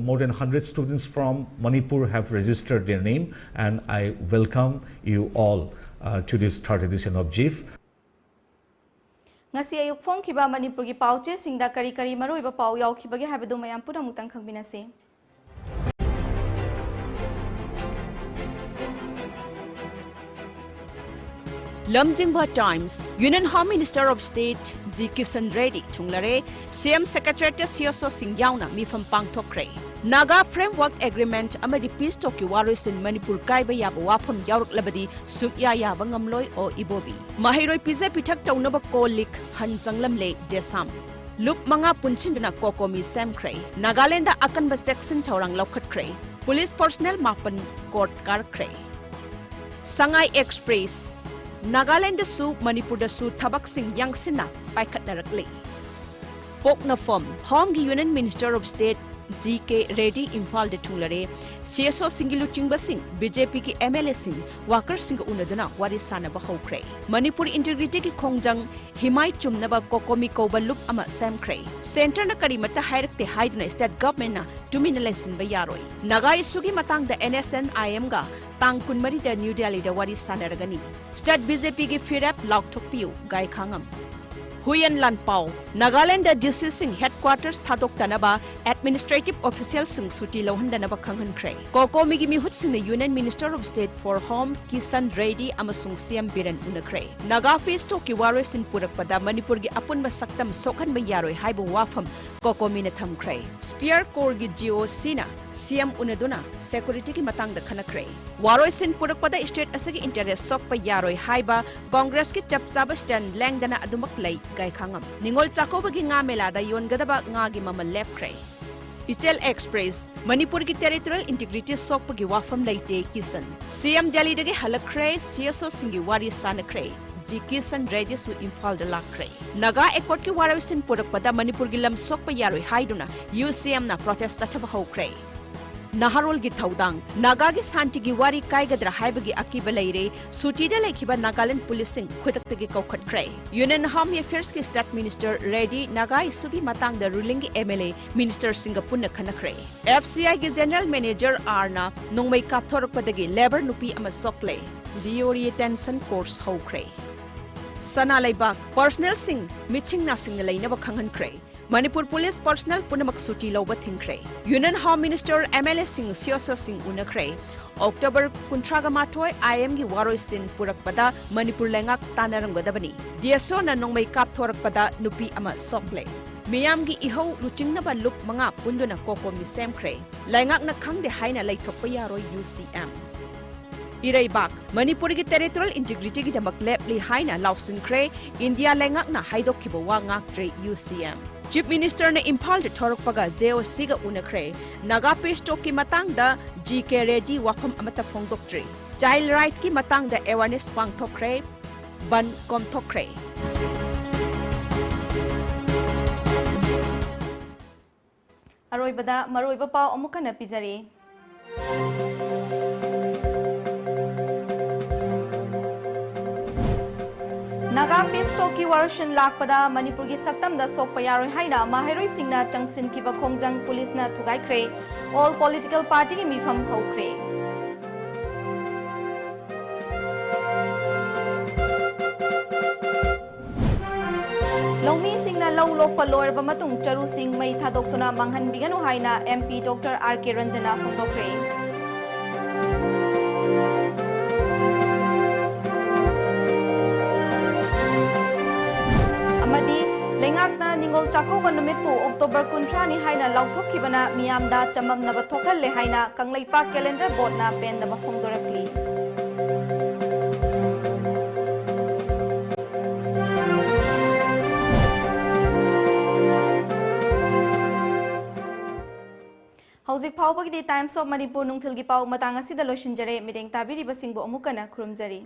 More than hundred students from Manipur have registered their name, and I welcome you all, uh, to this third edition of GIF. ꯉꯁꯤ ꯑꯌꯨꯛ ꯐꯣꯡꯈꯤꯕ ꯃꯅꯤꯄꯨꯔꯒꯤ ꯄꯥꯎꯆꯦꯁꯤꯡꯗ ꯀꯔꯤ ꯀꯔꯤ ꯃꯔꯨꯑꯣꯏꯕ ꯄꯥꯎ ꯌꯥꯎꯈꯤꯕꯒꯦ ꯍꯥꯏꯕꯗꯨ ꯃꯌꯥꯝ ꯄꯨꯝꯅꯃꯛꯇꯪ ꯈꯪꯃꯤꯟꯅꯁꯤ꯫ ꯂꯝꯖꯤꯡꯕ times, Union Home Minister of State G Kishan Reddy ꯊꯨꯡꯂꯔꯦ꯫ ꯁꯤ ꯑꯦꯝ ꯁꯦꯀ꯭ꯔꯦꯇꯔꯤꯌꯦꯠꯇ ꯁꯤ ꯑꯦꯁ ꯑꯣꯁꯤꯡ ꯌꯥꯎꯅ ꯃꯤꯐꯝ ꯄꯥꯡꯊꯣꯛꯈ꯭ꯔꯦ꯫ ꯅꯥꯒꯥ Framework Agreement ꯑꯃꯗꯤ peace talkꯀꯤ ꯋꯥꯔꯣꯏꯁꯤꯟ ꯃꯅꯤꯄꯨꯔ ꯀꯥꯏꯕ ꯌꯥꯕ ꯋꯥꯐꯝ ꯌꯥꯎꯔꯛꯂꯕꯗꯤ ꯁꯨꯛꯌꯥ ꯌꯥꯕ ꯉꯝꯂꯣꯏ ꯑꯣ ꯏꯕꯣꯕꯤ꯫ ꯃꯍꯩꯔꯣꯏ ꯄꯤꯖ ꯄꯤꯊꯛ ꯇꯧꯅꯕ ꯀꯣꯜ ꯂꯤꯛ ꯍꯟ ꯆꯪꯂꯝꯂꯦ ꯗꯦꯁꯥꯝ꯫ ꯂꯨꯞ ꯃꯉꯥ ꯄꯨꯟꯁꯤꯟꯗꯨꯅ COCOMI ꯁꯦꯝꯈ꯭ꯔꯦ꯫ ꯅꯥꯒꯥꯂꯦꯟꯗ ꯑꯀꯟꯕ ꯆꯦꯛꯁꯤꯟ ꯊꯧꯔꯥꯡ ꯂꯧꯈꯠꯈ꯭ꯔꯦ꯫ ꯄꯨꯂꯤꯁ personnel ꯃꯥꯄꯟ court ꯀꯥꯔꯛꯈ꯭ꯔꯦ꯫ ꯁꯉꯥꯏ Express, ꯅꯥꯒꯥꯂꯦꯟꯗꯁꯨ ꯃꯅꯤꯄꯨꯔꯗꯁꯨ ꯊꯕꯛꯁꯤꯡ ꯌꯥꯡꯁꯤꯟꯅ ꯄꯥꯏꯈꯠꯅꯔꯛꯂꯤ꯫ ꯄꯣꯛꯅꯐꯝ, Homeꯒꯤ Union Minister of State G K Reddy ꯏꯝꯐꯥꯜꯗ ꯊꯨꯡꯂꯔꯦ꯫ CSOꯁꯤꯡꯒꯤ ꯂꯨꯆꯤꯡꯕꯁꯤꯡ, BJPꯒꯤ MLAꯁꯤꯡ, workerꯁꯤꯡꯒ ꯎꯅꯗꯨꯅ ꯋꯥꯔꯤ ꯁꯥꯟꯅꯕ ꯍꯧꯈ꯭ꯔꯦ꯫ ꯃꯅꯤꯄꯨꯔ integrityꯒꯤ ꯈꯣꯡꯖꯪ ꯍꯤꯃꯥꯏ ꯆꯨꯝꯅꯕ COCOMI ꯀꯧꯕ ꯂꯨꯞ ꯑꯃ ꯁꯦꯝꯈ꯭ꯔꯦ꯫ Centreꯅ ꯀꯔꯤꯃꯠꯇ ꯍꯥꯏꯔꯛꯇꯦ ꯍꯥꯏꯗꯨꯅ state governmentꯅ ꯇꯨꯃꯤꯟꯅ ꯂꯩꯁꯤꯟꯕ ꯌꯥꯔꯣꯏ꯫ ꯅꯥꯒꯥ issueꯒꯤ ꯃꯇꯥꯡꯗ NSNIMꯒ ꯇꯥꯡ ꯀꯨꯟꯃꯔꯤꯗ ꯅ꯭ꯌꯨ ꯗꯦꯜꯂꯤꯗ ꯋꯥꯔꯤ ꯁꯥꯟꯅꯔꯒꯅꯤ꯫ State BJPꯒꯤ ꯐꯤꯔꯦꯞ ꯂꯥꯎꯊꯣꯛꯄꯤꯌꯨ, ꯒꯥꯏꯈꯥꯉꯝ꯫ ꯍꯨꯏꯌꯦꯟ ꯂꯥꯟꯄꯥꯎ, ꯅꯥꯒꯥꯂꯦꯟꯗ DCꯁꯤꯡ headquarters ꯊꯥꯗꯣꯛꯇꯅꯕ administrative officialꯁꯤꯡ ꯁꯨꯇꯤ ꯂꯧꯍꯟꯗꯅꯕ ꯈꯪꯍꯟꯈ꯭ꯔꯦ꯫ COCOMIꯒꯤ ꯃꯤꯍꯨꯠꯁꯤꯡꯅ Union Minister of State for Home Kishan Reddy ꯑꯃꯁꯨꯡ CM ꯕꯤꯔꯦꯟ ꯎꯅꯈ꯭ꯔꯦ꯫ ꯅꯥꯒꯥ peace talkꯀꯤ ꯋꯥꯔꯣꯏꯁꯤꯟ ꯄꯨꯔꯛꯄꯗ ꯃꯅꯤꯄꯨꯔꯒꯤ ꯑꯄꯨꯟꯕ ꯁꯛꯇꯝ ꯁꯣꯛꯍꯟꯕ ꯌꯥꯔꯣꯏ ꯍꯥꯏꯕ ꯋꯥꯐꯝ COCOMIꯅ ꯊꯝꯈ꯭ꯔꯦ꯫ Spear Corpsꯀꯤ GOCꯅ CM ꯎꯅꯗꯨꯅ securityꯒꯤ ꯃꯇꯥꯡꯗ ꯈꯟꯅꯈ꯭ꯔꯦ꯫ ꯋꯥꯔꯣꯏꯁꯤꯟ ꯄꯨꯔꯛꯄꯗ state ꯑꯁꯤꯒꯤ interest ꯁꯣꯛꯄ ꯌꯥꯔꯣꯏ ꯍꯥꯏꯕ Congressꯀꯤ ꯆꯞ ꯆꯥꯕ stand ꯂꯦꯡꯗꯅ ꯑꯗꯨꯃꯛ ꯂꯩ, ꯒꯥꯏꯈꯥꯉꯝ꯫ ꯅꯤꯉꯣꯜ ꯆꯥꯛꯀꯧꯕꯒꯤ ꯉꯥ ꯃꯦꯂꯥꯗ ꯌꯣꯟꯒꯗꯕ ꯉꯥꯒꯤ ꯃꯃꯜ ꯂꯦꯞꯈ꯭ꯔꯦ꯫ ꯏꯆꯦꯜ Express, ꯃꯅꯤꯄꯨꯔꯒꯤ territorial integrity ꯁꯣꯛꯄꯒꯤ ꯋꯥꯐꯝ ꯂꯩꯇꯦ, ꯀꯤꯁꯟ꯫ CM ꯗꯦꯜꯂꯤꯗꯒꯤ ꯍꯜꯂꯛꯈ꯭ꯔꯦ, CSOꯁꯤꯡꯒꯤ ꯋꯥꯔꯤ ꯁꯥꯟꯅꯈ꯭ꯔꯦ꯫ ꯖꯤ ꯀꯤꯁꯟ ꯔꯦꯗꯤꯁꯨ ꯏꯝꯐꯥꯜꯗ ꯂꯥꯛꯈ꯭ꯔꯦ꯫ ꯅꯥꯒꯥ Accordꯀꯤ ꯋꯥꯔꯣꯏꯁꯤꯟ ꯄꯨꯔꯛꯄꯗ ꯃꯅꯤꯄꯨꯔꯒꯤ ꯂꯝ ꯁꯣꯛꯄ ꯌꯥꯔꯣꯏ ꯍꯥꯏꯗꯨꯅ UCMꯅ protest ꯆꯠꯊꯕ ꯍꯧꯈ꯭ꯔꯦ꯫ ꯅꯍꯥꯔꯣꯜꯒꯤ ꯊꯧꯗꯥꯡ, ꯅꯥꯒꯥꯒꯤ ꯁꯥꯟꯇꯤꯒꯤ ꯋꯥꯔꯤ ꯀꯥꯏꯒꯗ꯭ꯔꯥ ꯍꯥꯏꯕꯒꯤ ꯑꯀꯤꯕ ꯂꯩꯔꯦ꯫ ꯁꯨꯇꯤꯗ ꯂꯩꯈꯤꯕ ꯅꯥꯒꯥꯂꯦꯟ ꯄꯨꯂꯤꯁꯁꯤꯡ ꯈꯨꯗꯛꯇꯒꯤ ꯀꯧꯈꯠꯈ꯭ꯔꯦ꯫ Union Home Affairsꯀꯤ state minister ꯔꯦꯗꯤ ꯅꯥꯒꯥ issueꯒꯤ ꯃꯇꯥꯡꯗ rulingꯒꯤ MLA ministerꯁꯤꯡꯒ ꯄꯨꯟꯅ ꯈꯟꯅꯈ꯭ꯔꯦ꯫ FCIꯒꯤ general manager Rꯅ ꯅꯣꯡꯃꯩ ꯀꯥꯞꯊꯣꯔꯛꯄꯗꯒꯤ labour ꯅꯨꯄꯤ ꯑꯃ ꯁꯣꯛꯂꯦ꯫ Reorientation course ꯍꯧꯈ꯭ꯔꯦ꯫ ꯁꯅꯥ ꯂꯩꯕꯥꯛ, personnelꯁꯤꯡ ꯃꯤꯠꯁꯤꯡ ꯅꯥꯁꯤꯡꯅ ꯂꯩꯅꯕ ꯈꯪꯍꯟꯈ꯭ꯔꯦ꯫ ꯃꯅꯤꯄꯨꯔ ꯄꯨꯂꯤꯁ personnel ꯄꯨꯝꯅꯃꯛ ꯁꯨꯇꯤ ꯂꯧꯕ ꯊꯤꯡꯈ꯭ꯔꯦ꯫ Union Home Minister, MLAꯁꯤꯡ, CSOꯁꯤꯡ ꯎꯅꯈ꯭ꯔꯦ꯫ October ꯀꯨꯟꯊ꯭ꯔꯥꯒ ꯃꯥꯊꯣꯏ IMꯒꯤ ꯋꯥꯔꯣꯏꯁꯤꯟ ꯄꯨꯔꯛꯄꯗ ꯃꯅꯤꯄꯨꯔ ꯂꯩꯉꯥꯛ ꯇꯥꯟꯅꯔꯝꯒꯗꯕꯅꯤ꯫ DSOꯅ ꯅꯣꯡꯃꯩ ꯀꯥꯞꯊꯣꯔꯛꯄꯗ ꯅꯨꯄꯤ ꯑꯃ ꯁꯣꯛꯂꯦ꯫ ꯃꯤꯌꯥꯝꯒꯤ ꯏꯍꯧ ꯂꯨꯆꯤꯡꯅꯕ ꯂꯨꯞ ꯃꯉꯥ ꯄꯨꯟꯗꯨꯅ COCOMI ꯁꯦꯝꯈ꯭ꯔꯦ꯫ ꯂꯩꯉꯥꯛꯅ ꯈꯪꯗꯦ ꯍꯥꯏꯅ ꯂꯩꯊꯣꯛꯄ ꯌꯥꯔꯣꯏ UCM꯫ ꯏꯔꯩꯕꯥꯛ, ꯃꯅꯤꯄꯨꯔꯒꯤ territorial integrityꯒꯤꯗꯃꯛ ꯂꯦꯞꯂꯤ ꯍꯥꯏꯅ ꯂꯥꯎꯁꯤꯟꯈ꯭ꯔꯦ꯫ ꯏꯟꯗꯤꯌꯥ ꯂꯩꯉꯥꯛꯅ ꯍꯥꯏꯗꯣꯛꯈꯤꯕ ꯋꯥ ꯉꯥꯛꯇ꯭ꯔꯦ UCM꯫ Chief Ministerꯅ ꯏꯝꯐꯥꯜꯗ ꯊꯣꯔꯛꯄꯒ JOCꯒ ꯎꯅꯈ꯭ꯔꯦ꯫ Naga Peace Talkꯀꯤ ꯃꯇꯥꯡꯗ G K Reddy ꯋꯥꯐꯝ ꯑꯃꯠꯇ ꯐꯣꯡꯗꯣꯛꯇ꯭ꯔꯤ꯫ Child Rightꯀꯤ ꯃꯇꯥꯡꯗ awareness ꯄꯥꯡꯊꯣꯛꯈ꯭ꯔꯦ꯫ ꯕꯟ ꯀꯣꯝꯊꯣꯛꯈ꯭ꯔꯦ꯫ ꯑꯔꯣꯏꯕꯗ ꯃꯔꯨꯑꯣꯏꯕ ꯄꯥꯎ ꯑꯃꯨꯛ ꯍꯟꯅ ꯄꯤꯖꯔꯤ꯫ Naga Peace Talkꯀꯤ ꯋꯥꯔꯣꯏꯁꯤꯟ ꯂꯥꯛꯄꯗ ꯃꯅꯤꯄꯨꯔꯒꯤ ꯁꯛꯇꯝꯗ ꯁꯣꯛꯄ ꯌꯥꯔꯣꯏ ꯍꯥꯏꯅ ꯃꯍꯩꯔꯣꯏꯁꯤꯡꯅ ꯆꯪꯁꯤꯟꯈꯤꯕ ꯈꯣꯡꯖꯪ ꯄꯨꯂꯤꯁꯅ ꯊꯨꯒꯥꯏꯈ꯭ꯔꯦ꯫ All political partyꯒꯤ ꯃꯤꯐꯝ ꯍꯧꯈ꯭ꯔꯦ꯫ ꯂꯧꯃꯤꯁꯤꯡꯅ ꯂꯧ ꯂꯣꯛꯄ ꯂꯣꯏꯔꯕ ꯃꯇꯨꯡ ꯆꯔꯨꯁꯤꯡ ꯃꯩ ꯊꯥꯗꯣꯛꯇꯨꯅ ꯃꯥꯡꯍꯟꯕꯤꯒꯅꯨ ꯍꯥꯏꯅ MP Doctor R K Ranjanaꯅ ꯐꯣꯡꯗꯣꯛꯈ꯭ꯔꯦ꯫ ꯑꯃꯗꯤ ꯂꯩꯉꯥꯛꯅ ꯅꯤꯉꯣꯜ ꯆꯥꯛꯀꯧꯕ ꯅꯨꯃꯤꯠꯄꯨ October ꯀꯨꯟꯊ꯭ꯔꯥꯅꯤ ꯍꯥꯏꯅ ꯂꯥꯎꯊꯣꯛꯈꯤꯕꯅ ꯃꯤꯌꯥꯝꯗ ꯆꯃꯝꯅꯕ ꯊꯣꯛꯍꯜꯂꯦ ꯍꯥꯏꯅ ꯀꯪꯂꯩꯄꯥꯛ Calendar Boardꯅ ꯄꯦꯟꯗꯕ ꯐꯣꯡꯗꯣꯔꯛꯂꯤ꯫ ꯍꯧꯖꯤꯛ ꯐꯥꯎꯕꯒꯤꯗꯤ Times of Manipur ꯅꯨꯡꯊꯤꯜꯒꯤ ꯄꯥꯎ ꯃꯇꯥꯡ ꯑꯁꯤꯗ ꯂꯣꯏꯁꯤꯟꯖꯔꯦ꯫ ꯃꯤꯠꯌꯦꯡ ꯇꯥꯕꯤꯔꯤꯕꯁꯤꯡꯕꯨ ꯑꯃꯨꯛ ꯍꯟꯅ ꯈꯨꯔꯨꯝꯖꯔꯤ꯫